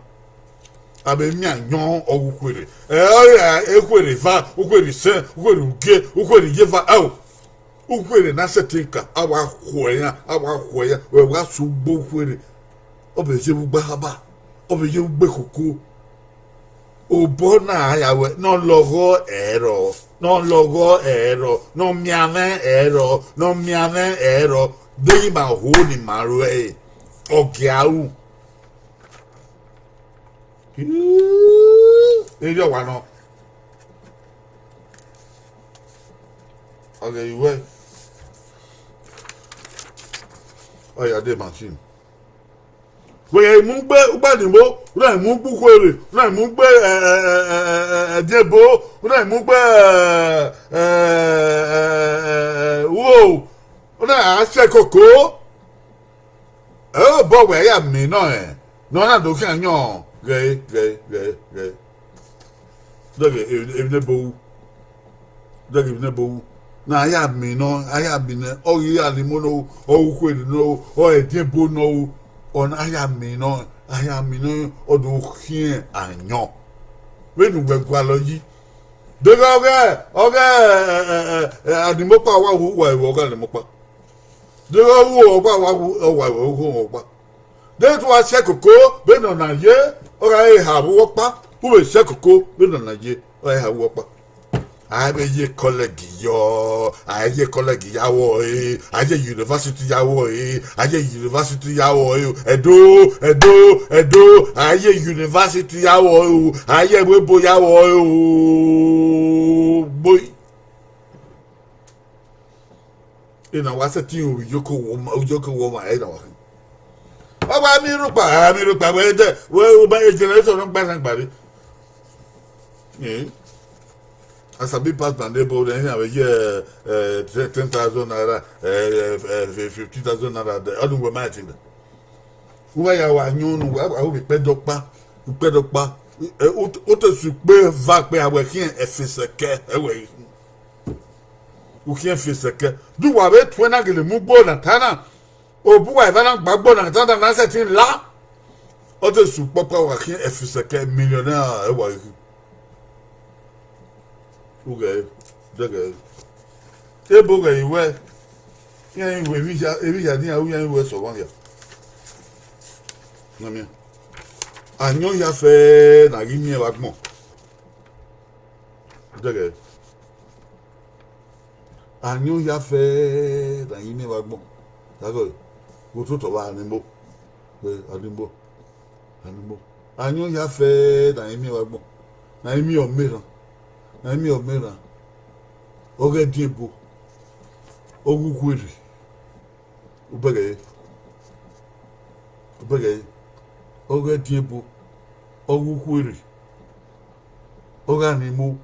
A vbe miẹn ayọn ọghe ukhuerhe. Ẹ, ọ ra ukhuerhe eva, ukhuerhe isẹn, ukhuerhe ugie, ukhuerhe iyeva, ẹo. Ukhuerhe na sẹtin ka, a wa khuẹ iran, a wa khuẹ iran, wẹ wa sẹ ugbo ukhuerhe. Ọ vbe ye vbe ugba haba, ọ vbe ye vbe ugbe koko. Obọ na a ya wẹ ne ọ lọghọ ẹrọ, ne ọ lọghọ ẹrọ, ne ọ mianmwẹ ẹrọ, ne ọ mianmwẹ ẹrọ, deghẹ ima ho ne ima ru ẹre, ọ gia ru. Erriọ owa nọ. Ọ ghe ruẹ, ọ ya de machine. Wẹ ya mu gbe Ugbalimo, u na mu gbe Ukhuere, u na mu gbe, eh, eh, eh, eh, eh, Ẹdiebo, u na mu gbe, eh, eh, eh, eh, Uro, u na a sẹ koko. Ẹ obọ wẹ ya miẹn nọ rẹn, ne ọ na do khian yọn ghẹ, ghẹ, ghẹ, ghẹ. Dẹghe emwi ne ebo ru. Dẹghe emwi ne ebo ru. Na a ya miẹn nọ, a ya miẹn nẹ, ọ ghi Ugalimo nọ ru, ọ ghi Ukhuere nọ ru, ọ Ẹdiebo nọ ru, ọ na a ya miẹn nọ, a ya miẹn nọ, ọ do khian ayọn. Vbene uwẹ gualọ yi. Deghẹ ọghe, ọghe, eh, eh, eh, eh, Animokpa wa ru uwa ẹvbo ọghe Animokpa. Deghẹ ọ ru ọkpa wa ru, ọ wa ru ọkpa. De te uwa sẹ koko vbene ọ na ye, ọ gha re eha vbe uwu ọkpa, u vbe sẹ koko vbene ọ na ye, ọ gha re eha vbe uwu ọkpa. A vbe ye college yọ, a ye college ya wọ ẹre, a ye university ya wọ ẹre, a ye university ya wọ ẹre, Ẹdo, Ẹdo, Ẹdo, a ye university ya wọ ẹre o, a ye ẹvbo ebo ya wọ ẹre o, gboi. Ena wa sẹtin ru iyeke wo ma, iyeke wo ma, ena wa khin. Ọ wa mi rhukpa, a mi rhukpa, wẹ dẹ, wẹ u ba generation ne ọ gba na gbare. Eh? Asabi pass na nebo, then I will hear, eh, ten thousand naira, eh, eh, eh, fifty thousand naira, the other way my thing. Uwa ya wa yọn unu, wa, wa, u vbe kpẹdẹ ọkpa, u kpẹdẹ ọkpa. Eh, u, u te su kpe va kpe, a wẹ khian ẹfe sẹkẹ, ẹ wẹ. U khian ẹfe sẹkẹ. De uwa vbe tuẹn na gele mu ugbo na ta na, obuwa eva na gba ugbo na ta na, na sẹtin la. Ọ te su kpọkpa, wa khian ẹfe sẹkẹ, millionaire, ẹ wẹ. Ughẹ, dẹghẹ. Ebo ghẹ i wẹ, iran i wẹ emwi hia, emwi hia ne iran ru, iran i wẹ sẹ ọmwa hia. Na miẹn. Ayọn hia fẹẹrẹ na ghi miẹn vbe agbọn. Dẹghẹ. Ayọn hia fẹẹrẹ na ghi miẹn vbe agbọn. Dẹghẹ, vbe ototọ vbe Animbo. Vbe Animbo. Animbo. Ayọn hia fẹẹrẹ na ghi miẹn vbe agbọn. Na ghi miẹn ọmọ erhan. Na ghi miẹn ọmọ erhan. Ọghe Ẹdiebo. Ọghe Ukhuere. Ubẹghe. Ubẹghe. Ọghe Ẹdiebo. Ọghe Ukhuere. Ọghe Animbo.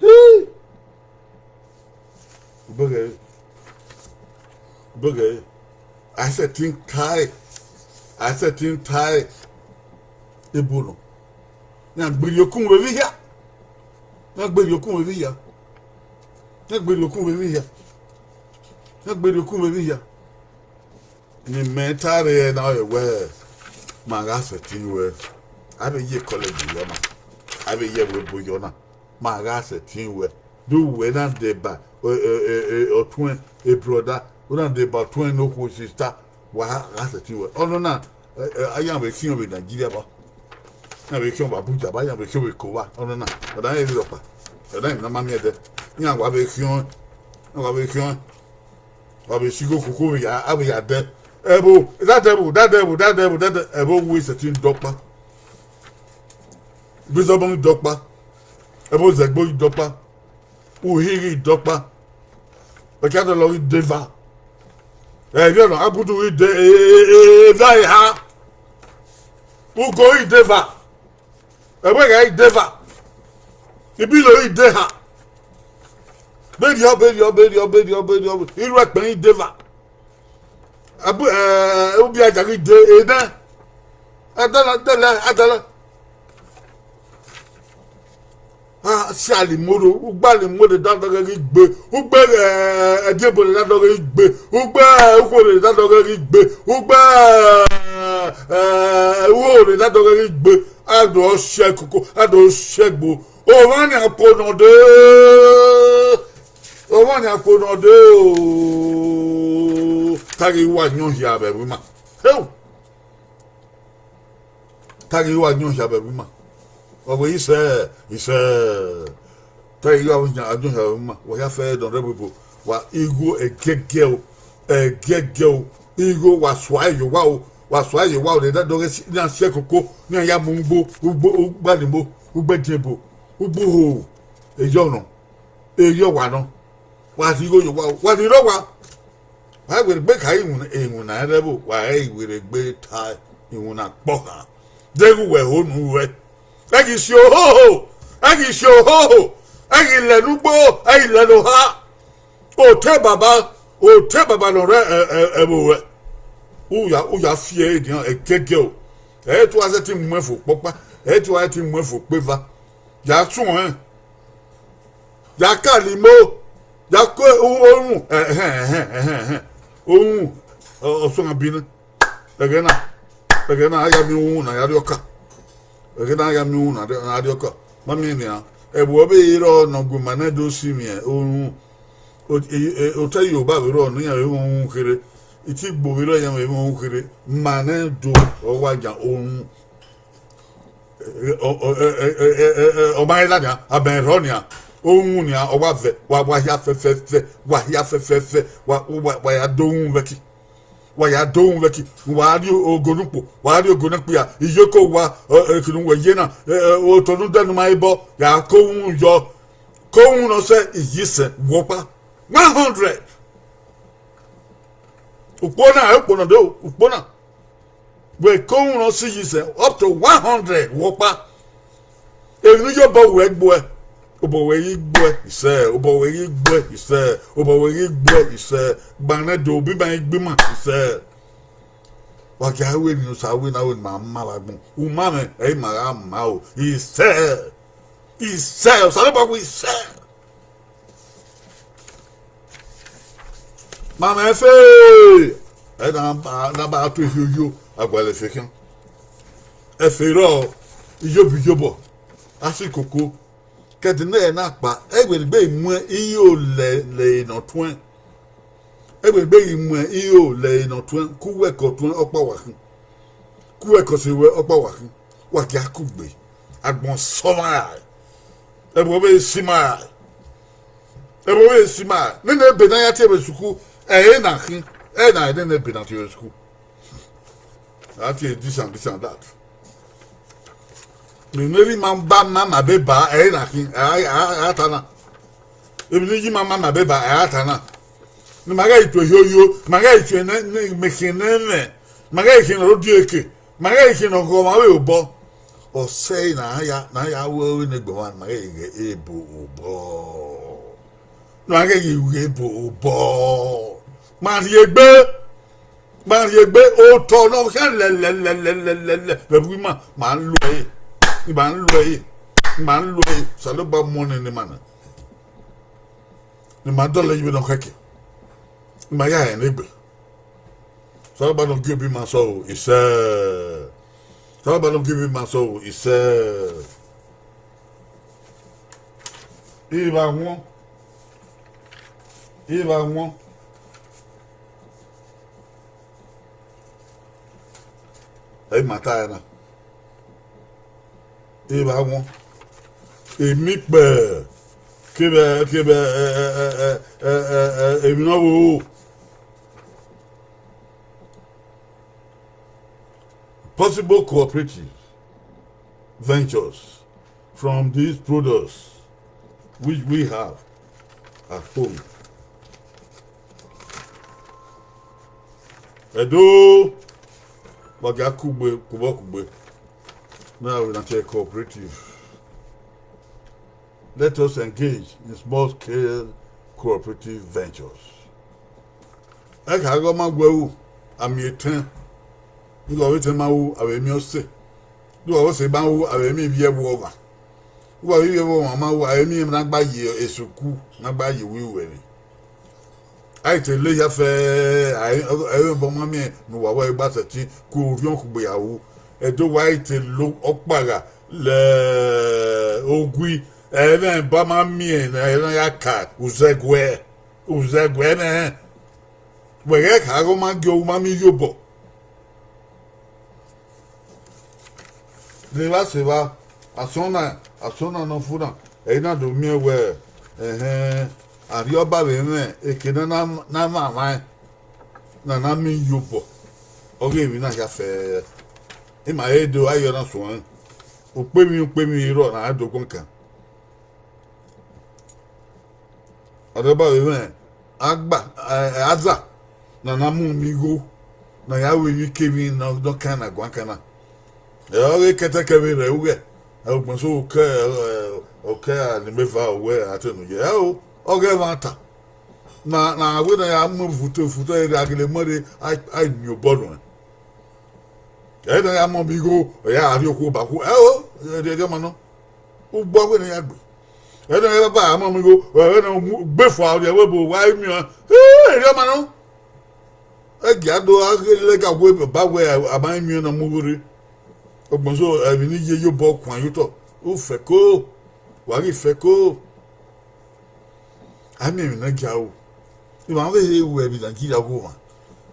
Hii! Ubẹghe, ubẹghe, a sẹtin tae, a sẹtin tae, ebo nọ. Iran gberriọ okun vbe emwi hia, iran gberriọ okun vbe emwi hia, iran gberriọ okun vbe emwi hia, iran gberriọ okun vbe emwi hia. Ne imẹ ta rre na ọre wẹ, ma gha sẹtin wẹ, a vbe ye college yọ na, a vbe ye ẹvbo ebo yọ na. Ma gha sẹtin wẹ, do wẹ na deba, eh, eh, eh, eh, ọtuẹn, a brother, u na deba ọtuẹn ne okhuo sister, wa gha sẹtin wẹ. Ọnọna, eh, eh, a ya vbe khian vbe Nigeria ba, a ya vbe khian vbe Abuja ba, a ya vbe khian vbe Eko ba, ọnọna, ọna rẹn vbe rhọkpa, ọna emwi ne a ma miẹn ẹdẹ, iran wa vbe khian, iran wa vbe khian. Wa vbe si igho koko vbe ya, a vbe ya dẹ. Ẹvbo, da dẹ ẹvbo, da dẹ ẹvbo, da dẹ ẹvbo, uwu sẹtin dọkpa. Bizọbọn dọkpa. Ẹvbo zẹgbo dọkpa. Uhi ghi dọkpa. Ẹkiadọlọ ghi deva. Ẹviọ nọ, abudu ghi de, e, e, e, e, eva eha. Ugo ghi deva. Ẹvbo ẹghẹ i deva, ibilo i deha, berriọ, berriọ, berriọ, berriọ, berriọ, iru ẹkpẹn i deva, abu, eh, ubia jagi de enẹ, adala, adala, adala. A si Alimorho, ugbe Alimorho da dọghe ghi gbe, ugbe, eh, Ẹdiebo da dọghe ghi gbe, ugbe, eh, Ukhuere da dọghe ghi gbe, ugbe, eh, eh, Uro da dọghe ghi gbe. A do sẹ koko, a do sẹ gbo. Ọmwa ni akpo nọ de. Ọmwa ni akpo nọ de o. Taghi wa yọn hia vbe ẹvbo ima. Heu. Taghi wa yọn hia vbe ẹvbo ima. Ọ wẹ isẹ, isẹ. Taghi wa yọn hia vbe ẹvbo ima. Wa hia fẹ dọn rẹ bobo. Wa igho ẹgẹgẹ o. Ẹgẹgẹ o. Igho wa sua ye owa o. Wa sua ye owa o, ne da dọghe si, ne a si ẹkoko, ne a ya mu ugbo, ugbo, ugbo Alimorho, ugbo Ẹdiebo, ugbo Uro, eyọ nọ, eyọ wa nọ. Wa rhie igho ye owa o, wa rhie irọ owa. Wa werriegbe ka iwinna, iwinna rre vbo, wa i werriegbe ta iwinna kpọ khan. Deghẹ uwẹ ho ne uwẹ. Ẹ ghi si ohoho, ẹ ghi si ohoho, ẹ ghi lẹ ne ugbo, ẹ ghi lẹ ne oha. Otọ baba, otọ baba ne ọ rre ẹ, ẹ, ẹvbo ruẹ. U ya, u ya fi ẹre nian ẹgẹgẹ o. Ẹ i te uwa sẹtin mu ẹn fo kpọkpa, ẹ i te uwa sẹtin mu ẹn fo kpeva. Ya suẹn, ya ka limo, ya ko orhunmwu, ẹhẹn, ẹhẹn, ẹhẹn, ẹhẹn. Orhunmwu, ọ, ọ suẹn binu. Ẹghẹ na, ẹghẹ na, a ya miẹn uhunmwu ne a ya rhiọka. Ẹghẹ na, a ya miẹn uhunmwu ne a rhiọka. Ma miẹn nian, ẹvbo ọ vbe rrọọ ne ọ gu ima nẹ do si mwẹ orhunmwu. O-, e-, e-, otọ Yoruba vbe rrọọ ne iran vbe mwẹ orhunmwu kherhe. Itigbo vbe rrọọ iran vbe mwẹ orhunmwu kherhe. Ma nẹ do, ọ wa yan orhunmwu. Ọ, ọ, ọ ma i la nian, a bẹn rhọ nian, orhunmwu nian, ọ wa vẹ, wa, wa hia fẹfẹfẹ, wa hia fẹfẹfẹ, wa, wa, wa ya do orhunmwu vbe ẹki. Wa ya do orhunmwu vbe ẹki, wa rrie ogo ne ukpo, wa rrie ogo ne ikpia, iyeke owa, ọ, ẹki ne uwẹ ye na, ẹ, ẹ, otọ ne u dẹ ne u ma re bọ, ya ke orhunmwu yọ, ke orhunmwu ne ọ sẹ iyisẹn vbe ọkpa, one hundred. Ukpo na, ukpo na do, ukpo na. Wẹ ke orhunmwu ne ọ sẹ iyisẹn up to one hundred vbe ọkpa. Emwi ne u ye obọ wẹ gbuẹ, obọ wẹ ghi gbuẹ isẹ, obọ wẹ ghi gbuẹ isẹ, obọ wẹ ghi gbuẹ isẹ, gbanẹ do, obi ma ghi gbe ima isẹ. Wa gia ru emwi ne Osa wẹ ne a ru ne ima ma vbe agbọn. U ma mwẹ, ẹ i ma gha ma o. Isẹ, isẹ, Osanobua wẹ isẹ. Ma mwẹ ẹfe, ẹ na ba, na ba tu ehioyo, a gualọ ẹfe khian. Ẹfe rrọọ, iyobo iyobo, a si koko. Kẹdẹ ne ẹ na kpa, ẹ wẹ ne egbe mu iro lẹ, lẹ ne ọ tuẹn. Ẹ wẹ ne egbe mu iro lẹ ne ọ tuẹn, ku uwẹ ke ọ tuẹn ọkpa wa khin. Ku uwẹ ke ọ sẹ ruẹ ọkpa wa khin. Wa gia kugbe. Agbọn sọ ma rae. Ẹvbo vbe si ma rae. Ẹvbo vbe si ma rae. Nene ebe ne a ya tie vbe sukhu, ẹ i re na khin. Ẹ i na nene ebe ne a tie vbe sukhu. A tie this and this and that. Emwi ne erha ima ba ma ma be ba, ẹ i re na khin, a, a, a ta na. Emwi ne iye ima ma ma be ba, a ta na. Ne ima ghẹ i tue ehioyo, ne ima ghẹ i tue ne, ne, mẹ khian ne ẹmwẹ, ne ima ghẹ i khian ne ọ rre odieke, ne ima ghẹ i khian ne ọ ghọ ọmwa vbe obọ. Ọ sẹe ne a ya, ne a ya ru ẹre ne egbe ọmwa, ne ima ghẹ i ghẹ ebo obọ. Ne a ghẹ i ghẹ ebo obọ. Ma rhie egbe. Ma rhie egbe, otọ ne ọ khian lẹlẹlẹlẹlẹ vbe ẹvbo ima, ma lo ẹre, ima lo ẹre, ima lo ẹre, Osanobua mu ọnii ne ima na, ne ima dọlọ ye vbene ọ khẹke, ne ima ya rẹn ne egbe. Osanobua ne ọ gie obọ ima sẹ o, isẹ. Osanobua ne ọ gie obọ ima sẹ o, isẹ. I vba wọn, I vba wọn. Ẹ i ma ta ẹre na. I vba wọn. Emikpẹ kevbe, kevbe, ẹ, ẹ, emwi ne ọ vbo. Possible cooperative ventures from these products which we have at home. Ẹdo, wa gia kugbe, kubọ kugbe. Now we na check cooperative. Let us engage in small scale cooperative ventures. Ẹ ka ghe ọ ma gu ẹre ru, a miẹn etẹn. Ighẹ ọvbetẹn ma ru, a vbe miẹn ọse. Ighẹ ọse ma ru, a vbe miẹn ivbi ẹvbo ọmwa. Ighẹ ivbi ẹvbo ọmwa ma ru, a vbe miẹn emwi na gba ye esuku, na gba ye uwu iruẹmwi. A i te le hia fẹẹrẹ, a i, ẹmwẹ obọ ma miẹn ne uwa vbe gba sẹtin ku orhiọn kugbe ya ru. Ẹdo wa i te lo ọkpa gha lẹ ogui, ẹmwẹ ba ma miẹn ne ẹre na ya ka uzẹguẹ, uzẹguẹ nẹ. Wẹ ghẹ ka ghe ọ ma gie u ma miẹn iyobọ. Ne evba sẹ evba, asọn na, asọn na ne ọ fu na, ẹ i na do miẹn wẹẹ, ẹhẹn, Arriọba vbe mwẹ eke ne a na, na mwamwa ẹn, ne a na miẹn iyobọ, ọghe emwi na hia fẹẹrẹ. Ima he do, a i re na suẹn, ukpemwi ukpemwi i rrọọ ne a do guan kan. Arriọba vbe mwẹ, a gba, ẹ, aza, na na mu emwi igho, na ya ru emwikemwi ne ọ kan na guan kan na. Ẹ ọghe kẹtẹkẹ vbe rre ughẹ, ẹ, ugbẹn so okẹ, ẹ, okẹ a ni mẹ va owẹ a te unu ye. Ẹ o, ọghe ẹmwata, na, na wẹ ne a ya mu efutu, efutu ẹre a gele mu ẹre, a, a miẹn obọ nuẹn. Ẹ na ya mọ mẹ igho, ọ ya rhie okhuo ba okhuo. Ẹ o, erriọ ma nọ. Ugbo wẹ ne ya gbe. Ẹ na ya ba a mọ mẹ igho, ọ na mu gbe fua, ọ rhie ẹvbo ebo, wa i miẹn ọẹn. Ẹ, erriọ ma nọ. Ẹ gia do gha ghe lẹga wẹ ba wẹ a ma i miẹn ọẹn ne ọ mu igho rre. Ugbẹn so, emwi ne I ye ye obọ kuan ye otọ. U fẹko, wa ghi fẹko. A miẹn emwi ne ọ gia ru. Emwa vbe he ru emwi Nigeria gho mwa.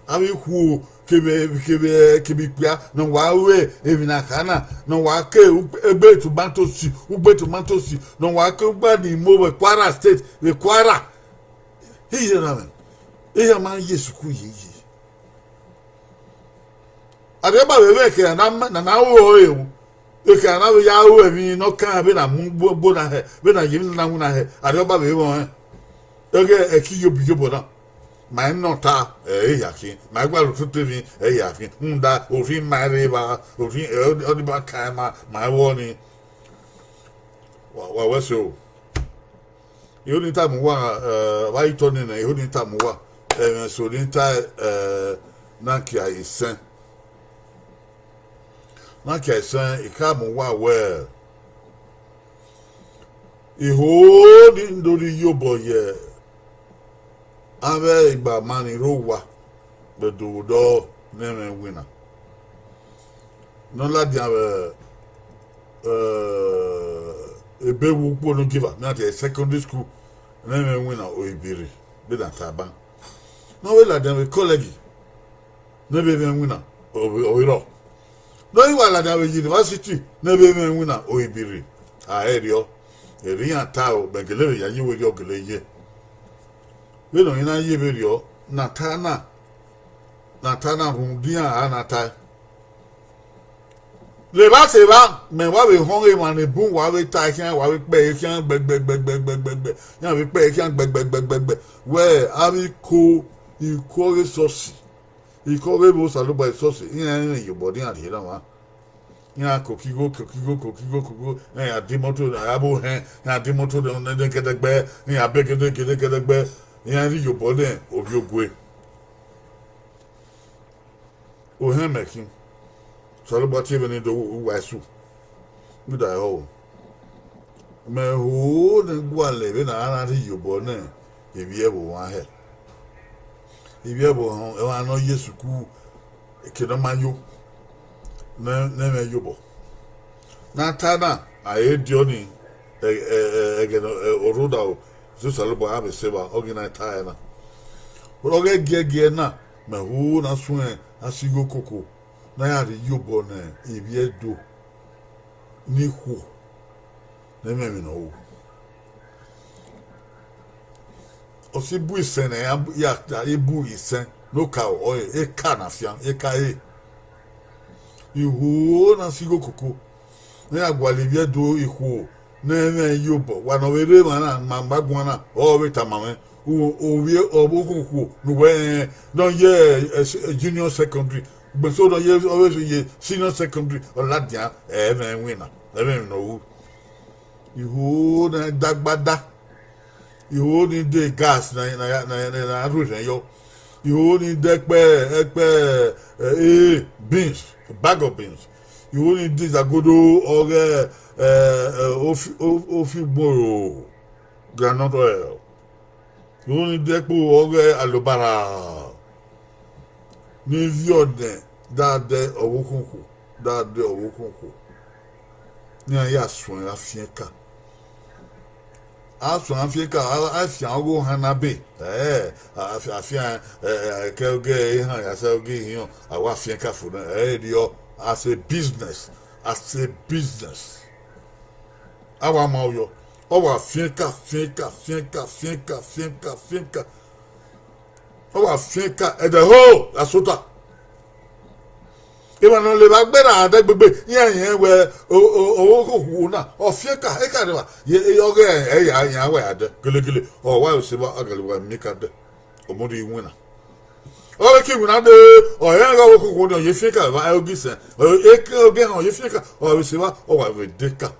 Avbe ikhuo kevbe, kevbe, kevbe ikpia ne wa ru emwi na kha na, ne wa ke ugbe, egbe tomato si, ugbe tomato si, ne wa ke ugba ni mu vbe Kwara State, vbe Kwara. Iye na mwẹ, iye ma ye sukuru ye ye. Arriọba vbe vbe ekẹ na, na, na ru ọre o. Ekẹ na vbe ya ru emwi ne ọ kan vbe na mu gbo, gbo na hẹ, vbe na ye emwi na winna hẹ, arriọba vbe mwẹ ọnrẹn. Ẹghẹ ẹki yobo yobo na. Ma i nọ ọta, ẹ i ya khin, ma i gualọ otutu emwi, ẹ i ya khin. Rhunmwuda, orhiọn ma i rre evba, orhiọn, ẹ, ọ, ọ ni ba kan ma, ma i vbọ ni. Wa, wa wẹ ẹse o. Iho ni tama uwa, ẹ, vbe a i tọ nene, iho ni tama uwa, ẹmwẹ eso ni ta, ẹ, na kia isẹn. Na kia isẹn, I khama uwa wẹ, iho ni do rhie iyobọ ye avbe igbama ni rre owa vbe do vbe odọ ne ẹmwẹ winna. Ne ọ ladian vbe, ebe vbe ukpo ne ogieva, ne a tie secondary school, ne ẹmwẹ winna Oibiri, vbene a ta ban. Ne ọ vbe ladian vbe college, ne ebe ẹmwẹ winna, ọ vbe rrọọ. Ne ọ ghi wa ladian vbe university, ne ebe ẹmwẹ winna Oibiri, a i rriọ. Erriọ iran ta o, mẹ gele vbe ya ye vberriọ gele ye. Vbene ọ i na ye vberriọ, ne a ta na, ne a ta na rhunmwuda iran a na tae. Levba sẹ evba, mẹ wa vbe họn ọghe emwa ne bun, wa vbe tae khian, wa vbe kpẹe khian gbẹgbẹgbẹgbẹgbẹgbẹ, iran vbe kpẹe khian gbẹgbẹgbẹgbẹgbẹ, wẹ avbe iko, iko ọghe esọsi, iko ọghe vbe Osanobua esọsi, iran rẹn iyobọ ne iran rhie na mwa. Iran koko igho, koko igho, koko igho, koko, iran ya de imọto, a ya vbe ohẹn, iran de imọto nẹ, nẹ, nẹ, gẹdẹgbẹ, iran ya be gẹdẹ, gẹdẹ, gẹdẹgbẹ, iran rhie iyobọ ne ovbi ogue. Ohẹn mẹ khin, Osanobua tie vbe ne do uwa esu, rhunmwuda ẹre ọ, mẹ ho ne gualọ vbene a na rhie iyobọ ne ivbi ẹvbo mwa hẹ. Ivbi ẹvbo họn, emwa ne ọ ye sukuru, eke ne ọ ma yo, ne, ne ẹmwẹ iyobọ. Ne a ta na, a i re diọ ni, ẹ, ẹ, ẹ, ẹghẹ ne, ẹ, ọ rhunmwuda o, Osanobua a vbe sẹ evba, ọ ghi na ta ẹre na. Ọ ghẹ giẹgiẹ na, mẹ ho ne a suẹn, a si igho koko, ne a ya rhie iyobọ ne ivbi Ẹdo ni khuo, ne ẹmwẹ emwi ne ọ ru. Ọ si bu isẹn ne a ya, ya bu isẹn ne okaro, ọre eka ne a fian, eka ẹre. Iho ne a si igho koko, ne a ya gualọ ivbi Ẹdo ikhuo, ne ẹmwẹ iyobọ, wa ne ọ vbe rre emwa na, ma, ma guan na, ọ vbe tama mwẹ, u, ovbi ọvbokhan okhuo ne uwẹ rẹnrẹn, ne ọ ye, ẹ, ẹ, junior secondary, ugbẹn so ne ọ ye, ọ vbe ye senior secondary, ọ ladian, ẹ, ẹmwẹ winna, ẹmwẹ emwi ne ọ ru. Iho ne a da agbada, iho ni de gas na, na, na, na, na rhuerhẹn yọ, iho ni de ẹkpẹ, ẹkpẹ, ẹ, beans, bag of beans, iho ni de izagodo, ọghe, ẹ, ẹ, ofi, o-, ofi ugboro, groundnut oil, iho ni de ẹkpo, ọghe alobara, ne ivbi Ẹdo da dẹ ọvbokhan okhuo, da dẹ ọvbokhan okhuo, ne iran ya suẹn gha fian eka. A suẹn gha fian eka, a, a fian ọghe ohan na be, ẹ, a, a fian, ẹ, ẹ, ke ọghe ehan ya sẹ ọghe ihiọn, a wa fian eka fo nẹ, ẹ, erriọ, as a business, as a business. A wa ma yọ, ọ wa fian eka, fian eka, fian eka, fian eka, fian eka, fian eka. Ọ wa fian eka, ẹdẹ ho, asota. Emwa ne ọ levba gbe na dẹgbegbe, iran rẹn wẹ, o, o, o, okhuo na, ọ fian eka, eka rẹvba, ye, ye, ọghe ẹ ya, ya wa ya dẹ, gelegele, ọ wa ose vba, a gele wa miẹn eka dẹ, ọ mudia winna. Ọ vbe ke iwinna de, ọ rẹn gha vbe okhokho ni, ọ ye fian eka vbe evba, ẹ ogisẹn, ọ, eke oge họn, ọ ye fian eka, ọ vbe sẹ evba, ọ wa vbe de eka.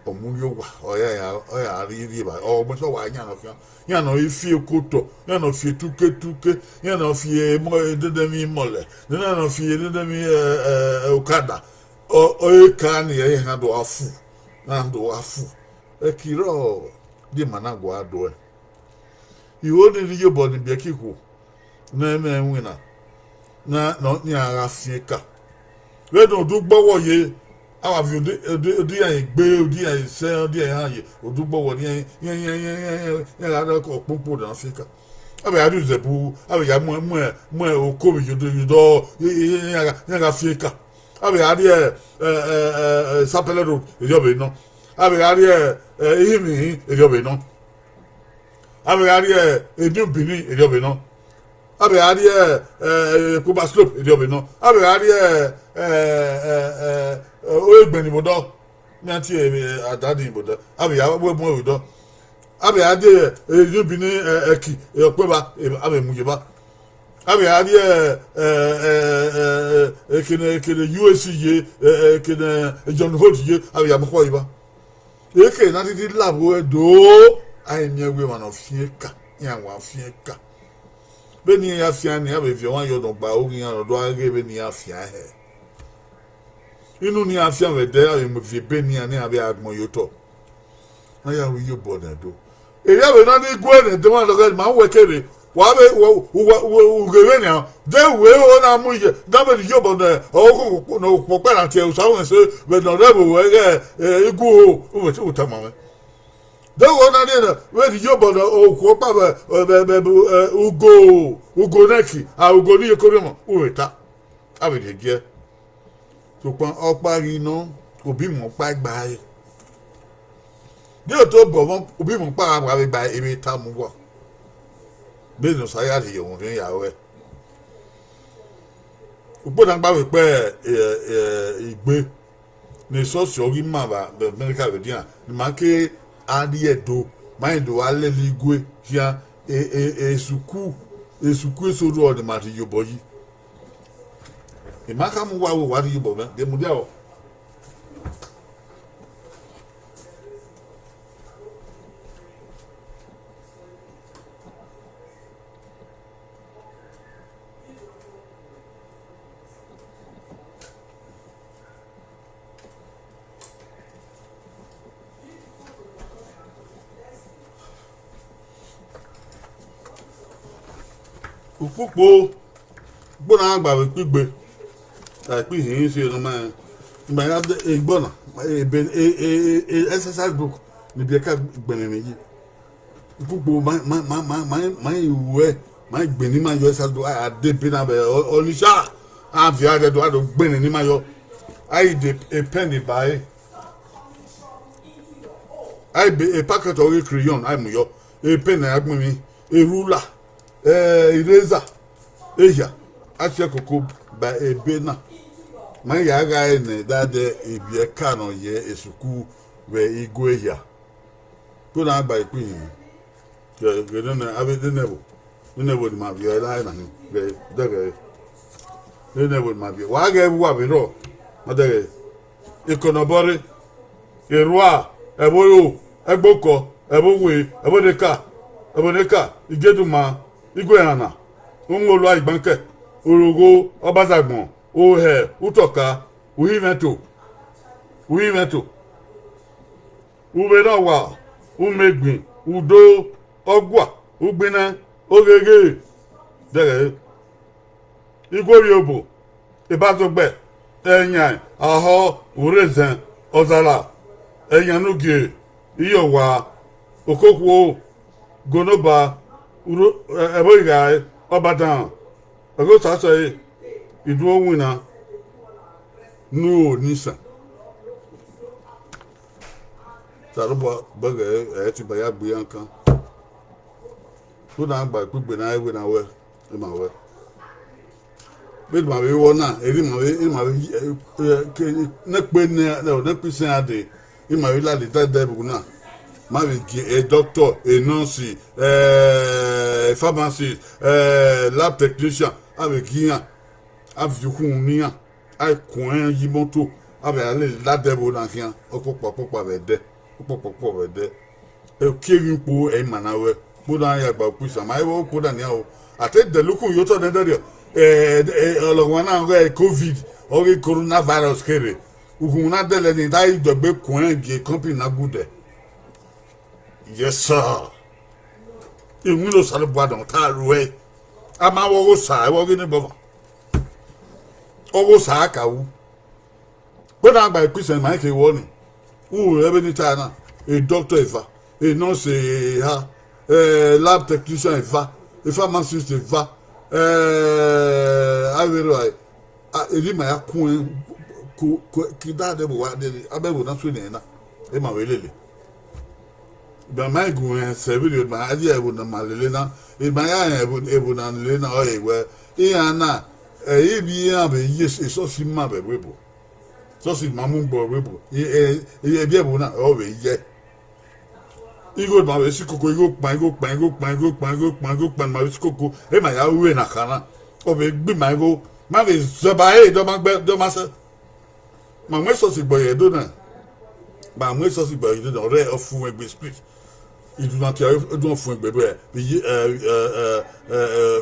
Ọ mu rrie owa, ọ ya, ọ ya rhie rhie evba, ọ gbẹn sẹ ọ wa yan nọ khian, yan nọ fi eko otọ, yan nọ fi etuke etuke, yan nọ fi emọ, edẹdẹmwi imọlẹ, yan nọ fi edẹdẹmwi, ẹ, ẹ, ẹ, okada, ọ, ọ eka ni, ẹ, iran do gha fu, iran do gha fu. Ẹki rrọọ, de ima na gua do ẹe. Igho ni rhie iyobọ ni biẹ ke ikhuo, ne ẹ mwẹ iwinna, ne, ne iran gha fian eka. Vbene odugbọghọ ye, a wa viọ odi, odi, odi iran egbe, odi iran esẹ, odi iran ehan ye, odugbọghọ ne iran, iran, iran, iran, iran, iran gha rre ọkpokpo ne a fian eka. A vbe gha rrie uzẹbu, a vbe ya mu, mu, mu oko vbe ye odọ, ye odọ, iran gha, iran gha fian eka. A vbe gha rrie, ẹ, ẹ, ẹ, ẹ, Sapele Road, erriọ vbe nọ. A vbe gha rrie, ẹ, Ihinmwihin, erriọ vbe nọ. A vbe gha rrie, ẹ, New Benin, erriọ vbe nọ. A vbe gha rrie, ẹ, ẹ, Kuba Slope, erriọ vbe nọ. A vbe gha rrie, ẹ, ẹ, ẹ, ẹ, Oregbeni vbe odọ. Iran tie, ẹ, Adadi vbe odọ. A vbe ya wẹ mu ẹre vbe odọ. A vbe gha die, ẹ, New Benin, ẹ, Ẹki, ẹ, ọkpẹn evba, ẹ, a vbe mu ye evba. A vbe gha rrie, ẹ, ẹ, ẹ, ẹ, ẹ, ekene, ekene U S ye, ẹ, ẹ, ekene John Holt ye, a vbe ya mu ekhọe ye evba. Eke na titi la vbe do, a i miẹn wẹ emwa ne ọ fian eka, iran wa fian eka. Vbene iran ya fian ni, a vbe viọ ọmwa ye ọdọ gba oghe iran ne ọ do gha ghe vbene iran fian hẹ. Inu ne iran fian vbe ẹdẹ, a vbe mu viọ ebe ne iran, ne iran vbe gha gbẹn ye otọ. A ya ru iyobọ nẹ do. Erriọ vbe nọ ni gue ne ẹdẹ mwa dọghe ma wẹ kere. Wa vbe, wa, wa, wa, ughe vbe nian. De wẹ ọ na mu iye, da vbe rhie iyobọ nẹ, ọ, ọ, ọ, ọ, okpọkpa na tie Osaghọn ẹse, vbene ọ rre vbe ẹ, ẹ, igue uho, u vbe tama mwẹ. De wẹ ọ na rhie nẹ, vbe rhie iyobọ nẹ, okhuo ọkpa vbe, vbe, vbe, vbe, ẹ, ugo, ugo nẹki, a, ugo ni ye ekorriọmọ, u vbe ta. A vbe rhie giẹ. Sokpan ọkpa ghi nọ, obọ imẹ ọkpa gba ẹre. Deghẹ otọ obọ mwẹ, obọ imẹ ọkpa gha wa vbe gba ẹre, I vbe tama uwa. Vbene Osa ya rhie ye ọmwa orhiọn ya ruẹ. Ukpo na gba vbe kpẹ, ẹ, ẹ, igbe, ne esọsi ọ ghi ma vbe America vbe dian, ne ima ke a rrie Ẹdo, ma rẹn do gha lele igue khian, e, e, esuku, esuku eso rrọọ ne ima rhie iyobọ yi. Ima khama uwa wẹ wa rhie iyobọ mwẹ, de mudia vbọ? Ukpukpo, ukpo na gba vbe ikpigbe, a ikpe ihinrin si ne ọ ma rẹn. Ma ya de egbe na, ebe, e, e, e, e, exercise book ni biẹ ka gbẹnnẹ mwẹ yi. Ukpukpo ma, ma, ma, ma, ma, ma i ruẹ, ma i gbẹnnẹ ima yọ exercise book, a de ebe na vbe Ọ-, Ọnisha, a viọ a rẹdọ, a do gbẹnnẹ ne ima yọ. A i de pen ba ẹre. A i be, e packet ọghe crayon, a i mu yọ. E pen ne a gbẹn emwi, e ruler, e eraser, ehia, a tie koko ba ebe na. Ma ya gha re nẹ, da dẹ ivbi ẹka nọ ye esuku vbe igue ehia. Ko na gba ikpe hin. Ghe, ghe nene, avbe nene ẹvbo, nene ẹvbo ne ima viọ ẹre na ni, ghe, dẹghẹ. Nene ẹvbo ne ima viọ. Wa ghẹ vbe uwa vbe rrọọ, ma dẹghẹ. Ekọnọbọ rre, erua, ẹvbo ro, ẹgbokọ, ẹvbo uwe, ẹvbo neka, ẹvbo neka, igieduma, iguerana, umolua igbankẹ, orogho, ọbazagbọn, ohẹ, utọka, uhi mwẹ to, uhi mwẹ to. Uvbe ne ọ wa, umegbin, udo, ọgua, ugbinna, ogheghe, dẹghẹ. Igho rhie obo, ebazogbẹ, ẹyan, ahọ, urrezẹn, ọzara, ẹyan ne ugie, iyọwa, okokhuo, gonoba, urho, ẹ-, ẹvbo ighae, ọbadan, ẹghẹ osasẹe, iduo winna, ne uro ne isan. Osanobua bẹghe ẹ, ẹ ti ba ya gbe iran kan. Wẹ na gba ikpegbe na, wẹ na wẹ, ima wẹ. Vbene ima vbe vbọ na, erha ima vbe, ima vbe, ẹ, ẹ, ke, nẹkpe nẹ, nẹkpe isẹn a dee, ima vbe lele da ẹdẹ vbe na. Ma vbe gie, ẹ, doctor, ẹ, nurse, ẹ, pharmacist, ẹ, lab technician, A vbe gie iran, a viọ ukhunmwu ne iran, a kuẹn ye imọto, a vbe a lele ladian ẹvbo na khian, ọkpọkpa ọkpọkpa vbe ẹdẹ, ọkpọkpa ọkpọkpa vbe ẹdẹ. Ekievbi ukpo ẹ i ma na ruẹ, kpodọ a ya gba ukpo isan, ma i vbe ukpo da nian o. A te dẹlẹ ukhunmwu ye otọ nẹdẹrriọ, ọlọghọmwa na ọghe covid, ọghe coronavirus kherhe, ukhunmwu na dẹlẹ ni da idọgbe kuẹn gie company na gudẹ. Yes sir. Iwinna Osanobua nọ ta ruẹ. A ma vbe ọghe Osa, ẹ vbe ọghe Enebọmwa. Ọghe Osa a ka ru. Wẹ na gba ikpisen ma i ke wọ ni. U ru ẹvbo ni ta na, doctor eva, nurse eha, lab technician eva, pharmacist eva, avbe erha, erha ma ya kuẹn, kidẹ ẹvbo wa dee, avbe ẹvbo na sunu ẹre na, e ma vbe lele. Ma ma gu rẹn sẹ vberriọ, ma ya rhie ẹvbo ne ma lele na, ma ya rẹn ẹvbo ne lele na ọre wẹ, iran na, ẹ i vbe iran vbe ye esọsi ma vbe ẹvbo ebo, esọsi ma mu gbe ẹvbo ebo, ẹbi ẹvbo na ọ vbe yẹ. Igho ma vbe si koko, igho kpan, igho kpan, igho kpan, igho kpan, igho kpan, igho kpan ma vbe si koko, e ma ya ru vbe na kha na, ọ vbe gbe ima igho, ma vbe zẹ ba ẹre, de ọ ma gbe, de ọ ma sẹ. Ma mu esọsi gbe ọre Ẹdo na, ma mu esọsi gbe ọre Ẹdo na, ọ rre Ọfuẹgbe Street, idunna tie Ẹdo Ọfuẹgbe vbe,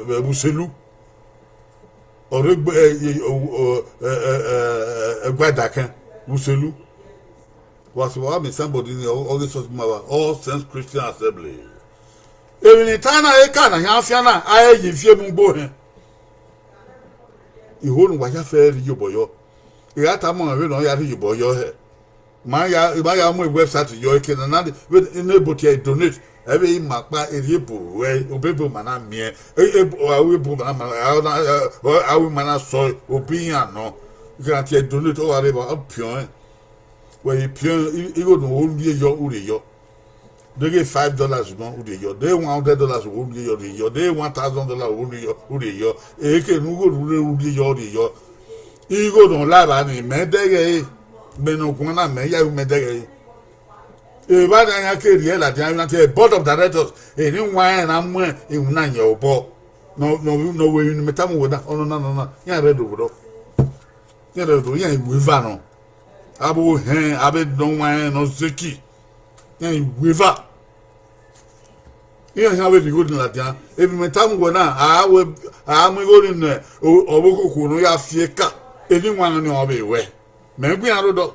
vbe Uselu. Ọ rre egbe ẹguae dakẹn vbe Uselu. Wa sẹ, wa miẹn somebody ni, ọ ghi sọsi ma vba All Saints Christian Assembly. Emwi ne I ta na, eka ne a khian fian na, a i ye ifi emu gbe ohẹn. Iho ne uwa ya fẹ rhie iyobọ yọ. I gha tama mwẹ vbene ọ ya rhie iyobọ yọ hẹ. Ma ya, I ma ya mu website yọ, eke ne a na, vbene ebo tie donate, ẹ vbe ima kpa, erriọ ebo ruẹ, obọ ebo ma na miẹn, aro ebo ma na ma, aro ima na sọ, obọ iran nọ. Eke ne a tie donate, ọ gha rre evba, ọ piọn rẹn. Wẹ i piọn, igho ne u rhie yọ, u rhie yọ. Deghẹ five dollars nọ, u rhie yọ. Deghẹ one hundred dollars, u rhie yọ, rhie yọ. Deghẹ one thousand dollars, u rhie yọ, u rhie yọ. Eke ne u gho rre, u rhie yọ, rhie yọ. Igho ne ọ la evba ni, mẹ dẹghe ẹre, mẹ ne ọ guan na, mẹ ya ru mẹ dẹghe ẹre. Evba ne a ya ke rhie ladian, na tie board of directors, eni wan rẹn na mu iwinna yan obọ. Ne ọ, ne ọ, ne ọ wẹ emwi ne mẹ tama uwẹ na, ọnọna, ọnọna, iran rre do vberriọ. Iran rre do, iran i wẹ eva nọ. Avbe ohẹn, avbe nọ wan rẹn ne ọ zeki, iran i wẹ eva. Iran khian vbe rhie igho ni ladian. Emwi mẹ tama uwẹ na, a wẹ, a mu igho ni ne ọvbokoko ne ọ ya fi eka, eni wan ni ọ vbe ruẹ. Mẹ gu iran rre odọ.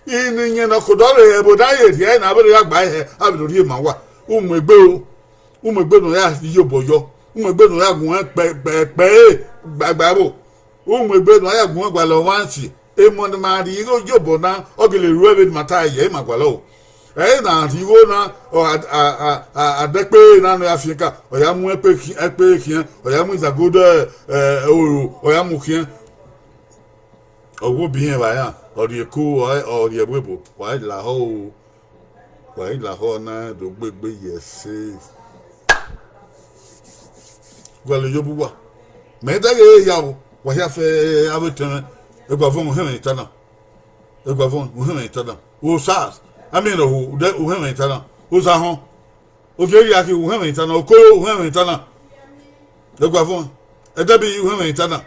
Iyẹn ne ọ ke odọ rre, ẹvbo ne a ye rhie ẹre na, avbe ne ọ ya gba ẹre hẹ, a vbe do rhie ma uwa. U mu egbe o, u mu egbe ne ọ ya rhie iyobọ yọ, u mu egbe ne ọ ya gu mwẹ kpẹkpẹ gba ẹvbo. U mu egbe ne ọ ya gu mwẹ gualọ ọmwa si. Emọ ne ma rhie igho iyobọ na, ọ gele ruẹ vbene ma ta ye, ima gualọ o. Ẹre na rhie igho na, ọ gha, a, a, a, a dẹ ẹkpere na ne ọ ya fi eka, ọ ya mu ẹkpere khian, ọ ya mu izagodo oro, ọ ya mu khian. Ọ wo biẹ irẹn vbe aran, ọ rhie eko, ọ rhie ẹvbo ebo, wa i lahọ o, wa i lahọ na do gbegbe ye ẹse. Gualọ iyobọ uwa, mẹ i dẹghe ya o, wa hia fẹ avbe etẹn mwẹ, Ẹguavọn uhẹnmwẹ ne I ta na, Ẹguavọn uhẹnmwẹ ne I ta na, Osa, a miẹn ne ọ ho, u hẹnmwẹ ne I ta na, Osa họn. Ogie rhia khin, uhẹnmwẹ ne I ta na, Okoro, uhẹnmwẹ ne I ta na, Ẹguavọn, Ẹdẹbi, uhẹnmwẹ ne I ta na,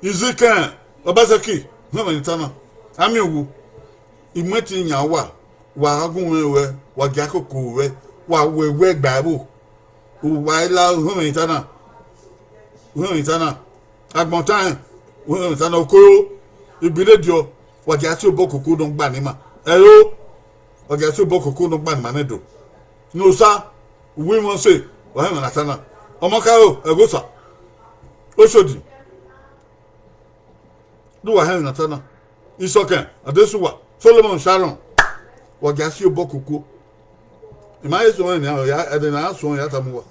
Izikẹn, Ọbasẹki, uhẹnmwẹ ne I ta na, a miẹn uwu, I mu ẹtin yan uwa, wa gha gu mwẹ ruẹ, wa gia koko ruẹ, wa wẹ wẹ gba ẹvbo, uwa i la uhẹnmwẹ ne I ta na, uhẹnmwẹ ne I ta na, Agbọn Ọtaẹn, uhẹnmwẹ ne I ta na, Okoro, Igbilediọ, wa gia tie obọ koko ne ọ gba ne ima, ẹro, wa gia tie obọ koko ne ọ gba ne ima nẹ do. Ne Osa, uwu Imọse, wa hẹnmwẹ ne a ta na, Ọmọkaro, Ẹghosa, Oshodi, de uwa hẹnmwẹ ne a ta na, Isọkẹn, Adesuwa, Solomon, Sharon, wa gia tie obọ koko. I ma he suẹn nian, ẹdẹ ne a suẹn ya tama uwa,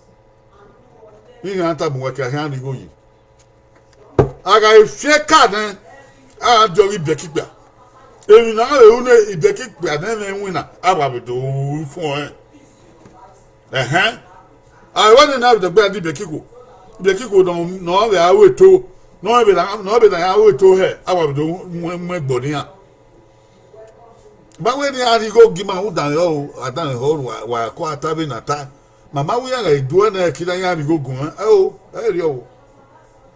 iran tama uwa ke a khian rhie igho yi. A gha fian eka nẹ, a gha diọ ghe ibiẹka ikpia. Emwi ne a vbe ru ne ibiẹka ikpia nẹ mwẹ iwinna, a wa vbe do ru fo rẹn. Ẹhẹn, a wẹ nene a vbe dẹgbe a di ibiẹka ikhuo, ibiẹka ikhuo ne ọ vbe a ru eto, ne ọ vbe na, ne ọ vbe na ya ru eto hẹ, a wa vbe do mu mu ẹgbọ ne iran. Ma wẹ ne iran rhie igho gie ima, u danmwehọ o, a danmwehọ, wa, wa kọ a ta vbene a ta. Ma ma wẹ iran gha duẹ nẹ, kidie iran rhie igho gun mwẹ, ẹo, ẹ i rriọ o.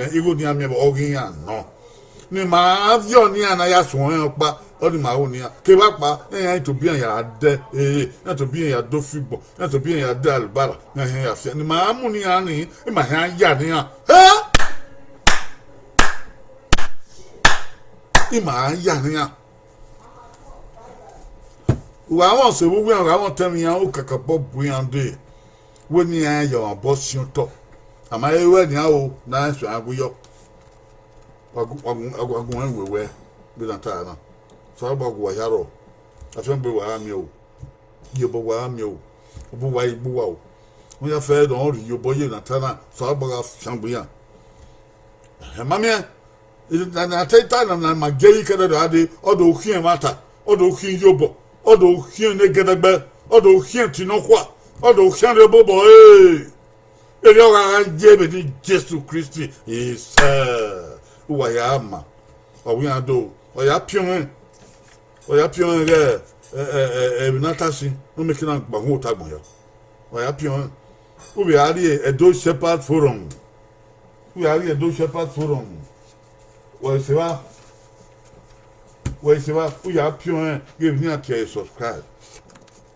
nẹ, igho ne iran miẹn vbe ọghe iran nọ. Ne ima viọ ne iran na ya suẹn ọkpa, ọnii ma ho ne iran. Kevbe ọkpa, iran tobọ iran ya dẹ ere, iran tobọ iran ya do fi ugbọn, iran tobọ iran ya dẹ alubara, iran hẹn ya fian. Ne ima mu ne iran ni, ima hẹn ya ne iran. Hẹ! Ima ya ne iran. Uwa mwẹ ọse vbe uwu iran, uwa mwẹ ọtẹn vbe iran, u kakabọ bu iran dee, wẹ ne iran ya ọmwa obọ siẹn otọ. A ma he ruẹ nian o, ne a rẹn suẹn gha gu yọ. Wa gu, wa gu, wa gu, wa gu ẹn wẹ wẹ, vbene a ta na. Osanobua gu uwa hia rrọọ, afiangbe wa gha miẹn o, iyobọ wa gha miẹn o, obọ uwa ghi gbe uwa o. Ọ ya fẹ ne ọ rhie iyobọ ye ne a ta na, Osanobua gha fiangbe iran. Ẹmwẹ miẹn, ne a ta ita na, ne a ma gie ẹre ke ẹdẹdẹ gha dee, ọ do khian ẹmwata, ọ do khian iyobọ, ọ do khian ne gẹdẹgbẹ, ọ do khian etinọkhua, ọ do khian rre obobọ ẹre. Erriọ ọ gha gha ye vbe eni Jesu Kristi, isẹ, uwa ya ma, ọ wẹ iran do, ọ ya piọn mwẹ, ọ ya piọn mwẹ ghẹ, ẹ, ẹ, ẹ, emwi ne a ta sin, ne ọ miẹn ekiran gba uhunmwu ota agbọn hia. Wa ya piọn mwẹ. U vbe a rrie Edo Shepherd Forum. U vbe a rrie Edo Shepherd Forum. Wẹ i se evba, wẹ i se evba, u ya piọn mwẹ, ghe emwi ne iran tie ẹre subscribe.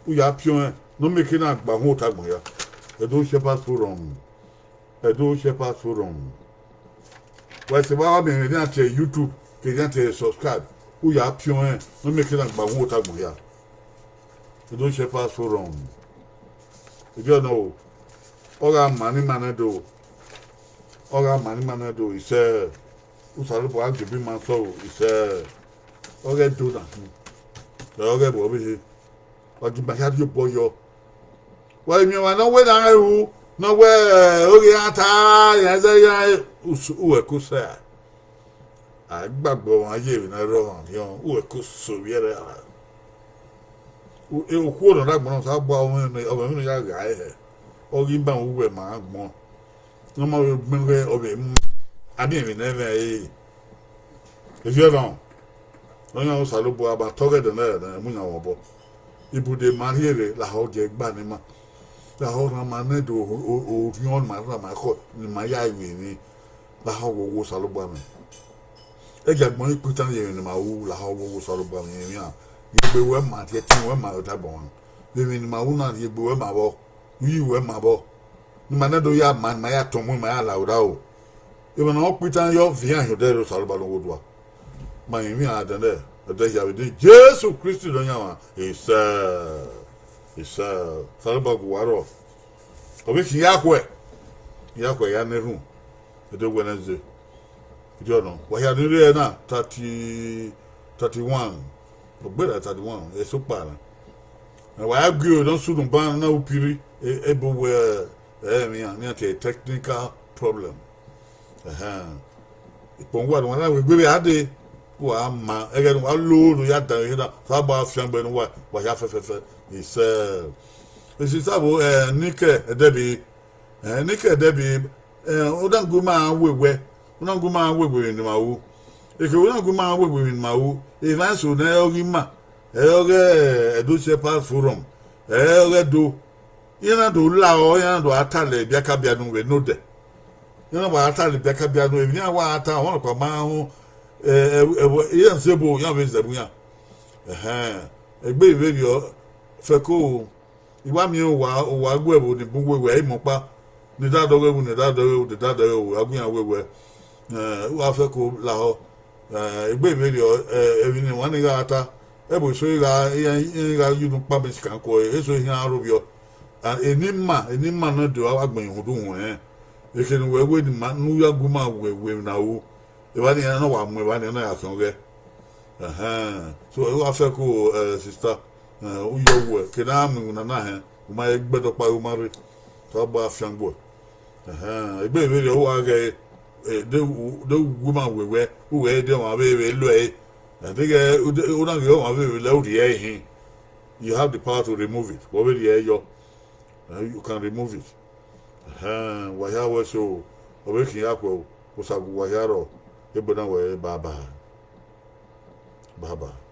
U ya piọn mwẹ, ne ọ miẹn ekiran gba uhunmwu ota agbọn hia. Edo Shepherd Forum. Edo Shepherd Forum. Wẹ i se evba, wa miẹn emwi ne iran tie ẹre YouTube, ke iran tie ẹre subscribe. U ya piọn mwẹ, ne ọ miẹn ekiran gba uhunmwu ota agbọn hia. Edo Shepherd Forum. Ebi ọnọ o, ọ gha ma ne ima nẹ do, ọ gha ma ne ima nẹ do, isẹ, Osanobua gha gie obọ ima sẹ o, isẹ, ọ ghẹ do na khin, ọ ghẹ vbe ọvbehe, wa gie ima hia rhie obọ yọ. Wa miẹn ọmwa ne ọ wẹ ne a ru, ne ọ wẹ, oghe iran ta, iran zẹ iran, uwẹ ko sẹ. A gbagbọ ọmwa ye emwi ne a rre ọmwa khian, uwẹ ko so vbiẹ rẹ ra. Okhuo ne ọ na gbọnnọ Osanobua, ọ mwẹ emwi ne ya gha hẹ, ọ ghi ban uwẹ ma agbọn. Ne ọ ma vbe gbẹn wẹ ọ vbe mu, a miẹn emwi ne ẹmwẹ ẹre. Eviẹn na, ọ yan Osanobua ma tọghe ẹdẹ nẹ, ne mu yan mwẹ obọ. Ibude ma rhie rre lahọ, ọ gie gba ne ima, lahọ rhan ma nẹ do, orhiọn ma rhan ma khọ ne ima ya ru emwi, lahọ wo wo Osanobua mwẹ. Ẹgiagbọn ikpitan ye emwi ne ima ru, lahọ wo wo Osanobua mwẹ, emwi iran rhie egbe ruẹ ma, rhie ẹtin ruẹ ma vbe ọdabọ mwa. Vbe emwi ne ima ru na rhie egbe ruẹ ma vbọ, uyi ruẹ ma vbọ. Ne ima nẹ do ya ma, ne ima ya tọn mu, ima ya la ro. Emwa ne ọ kpitan yọ viọ iran hin odẹ rre Osanobua ne ọ wo dua. Ma rẹn emwi iran dẹndẹ, ẹdẹ hia vbe de Jesu Kristi Nọyaẹnmwa, isẹ, isẹ, Osanobua gu uwa rrọọ. Ọ vbe khin ya khuẹ, ya khuẹ ya na erhunmwu, ẹdẹ Wednesday. Idiọ nọ, wa hia ni rre na, thirty, thirty-one, ọ gberra thirty-one, eso kpa na. Wa ya gie oro ne ọ sunu ban na upiri, e, ebo wẹ, ẹ, emwi iran, iran tie technical problem. Ẹhẹn. Ikpọnmwẹ uwa ne uwa na wegbe vbe a dee, uwa ma, ẹghẹ ne uwa lo oro ya dan vbe ehe na, Osanobua fiangbe ne uwa, wa hia fẹfẹfẹ, isẹ. Esisa vbo, ẹ, Nike Ẹdẹbi, ẹ, Nike Ẹdẹbi, ẹ, u na gu ima wẹ wẹ, u na gu ima wẹ wẹ emwi ne ima ru. Eke u na gu ima wẹ wẹ emwi ne ima ru, emwa eso ne ẹ i re ọghe ima, ẹ i re ọghe Edo Shepherd Forum, ẹ i re ọghe Ẹdo, iran na do lahọ, iran na do gha talọ ebiakabia unu vbe nodẹ. Iran na wa gha talọ ebiakabia unu, emwi ne iran wa gha ta, ọmwa nọkpa ma rẹn, ẹ, ẹ, ẹ, iran zẹ ebo, iran vbe zẹ ẹbu iran. Ẹhẹn, egbe vberriọ, fẹko, I wa miẹn owa, owa gu ẹvbo ni bun wẹ wẹ, ẹ i mọ ọkpa, ne I da dọghe ru, ne I da dọghe ru, ne I da dọghe ru, a gu iran wẹ wẹ, ẹ, u wa fẹko lahọ, ẹ, egbe vberriọ, ẹ, emwi ne emwa ni gha ta, ẹvbo eso gha, iran, iran gha ye unu kpa mẹ sikan kue, eso iran aro vbiọ. A, eni ima, eni ima nọ do, a wa gbẹn uhunmwu do uhunmwu rẹn. Eke ne uwẹ wẹ ne ima, ne u ya gu ima wẹ wẹ emwi na ru, evba ni, iran na wa mu evba ni, na ya khian ọghẹ. Ẹhẹn. So, ẹ wa fẹko, ẹ, sister, ẹ, u yọ wẹ, ke ne a mu iwinna na hẹn, u ma he gbe ẹdẹ ọkpa ru ma rre. Osanobua fiangbe uẹ. Ẹhẹn. Egbe vberriọ, u wa ghẹ, ẹ, de u, de u gu ima wẹ wẹ, u ghẹ de ọmwa vbe vbe lo ẹre. Ẹ, deghẹ, u de, u na ghe ọmwa vbe vbe lẹ u rhie ẹre hin. You have the power to remove it. Vbe ọ vbe rhie ẹre yọ. Ẹ, you can remove it. Ẹhẹn, wa hia wẹ so, ọ vbe khian ya khuẹ o, Osa gu uwa hia rrọọ, egbe na wẹ bye bye. Bye bye.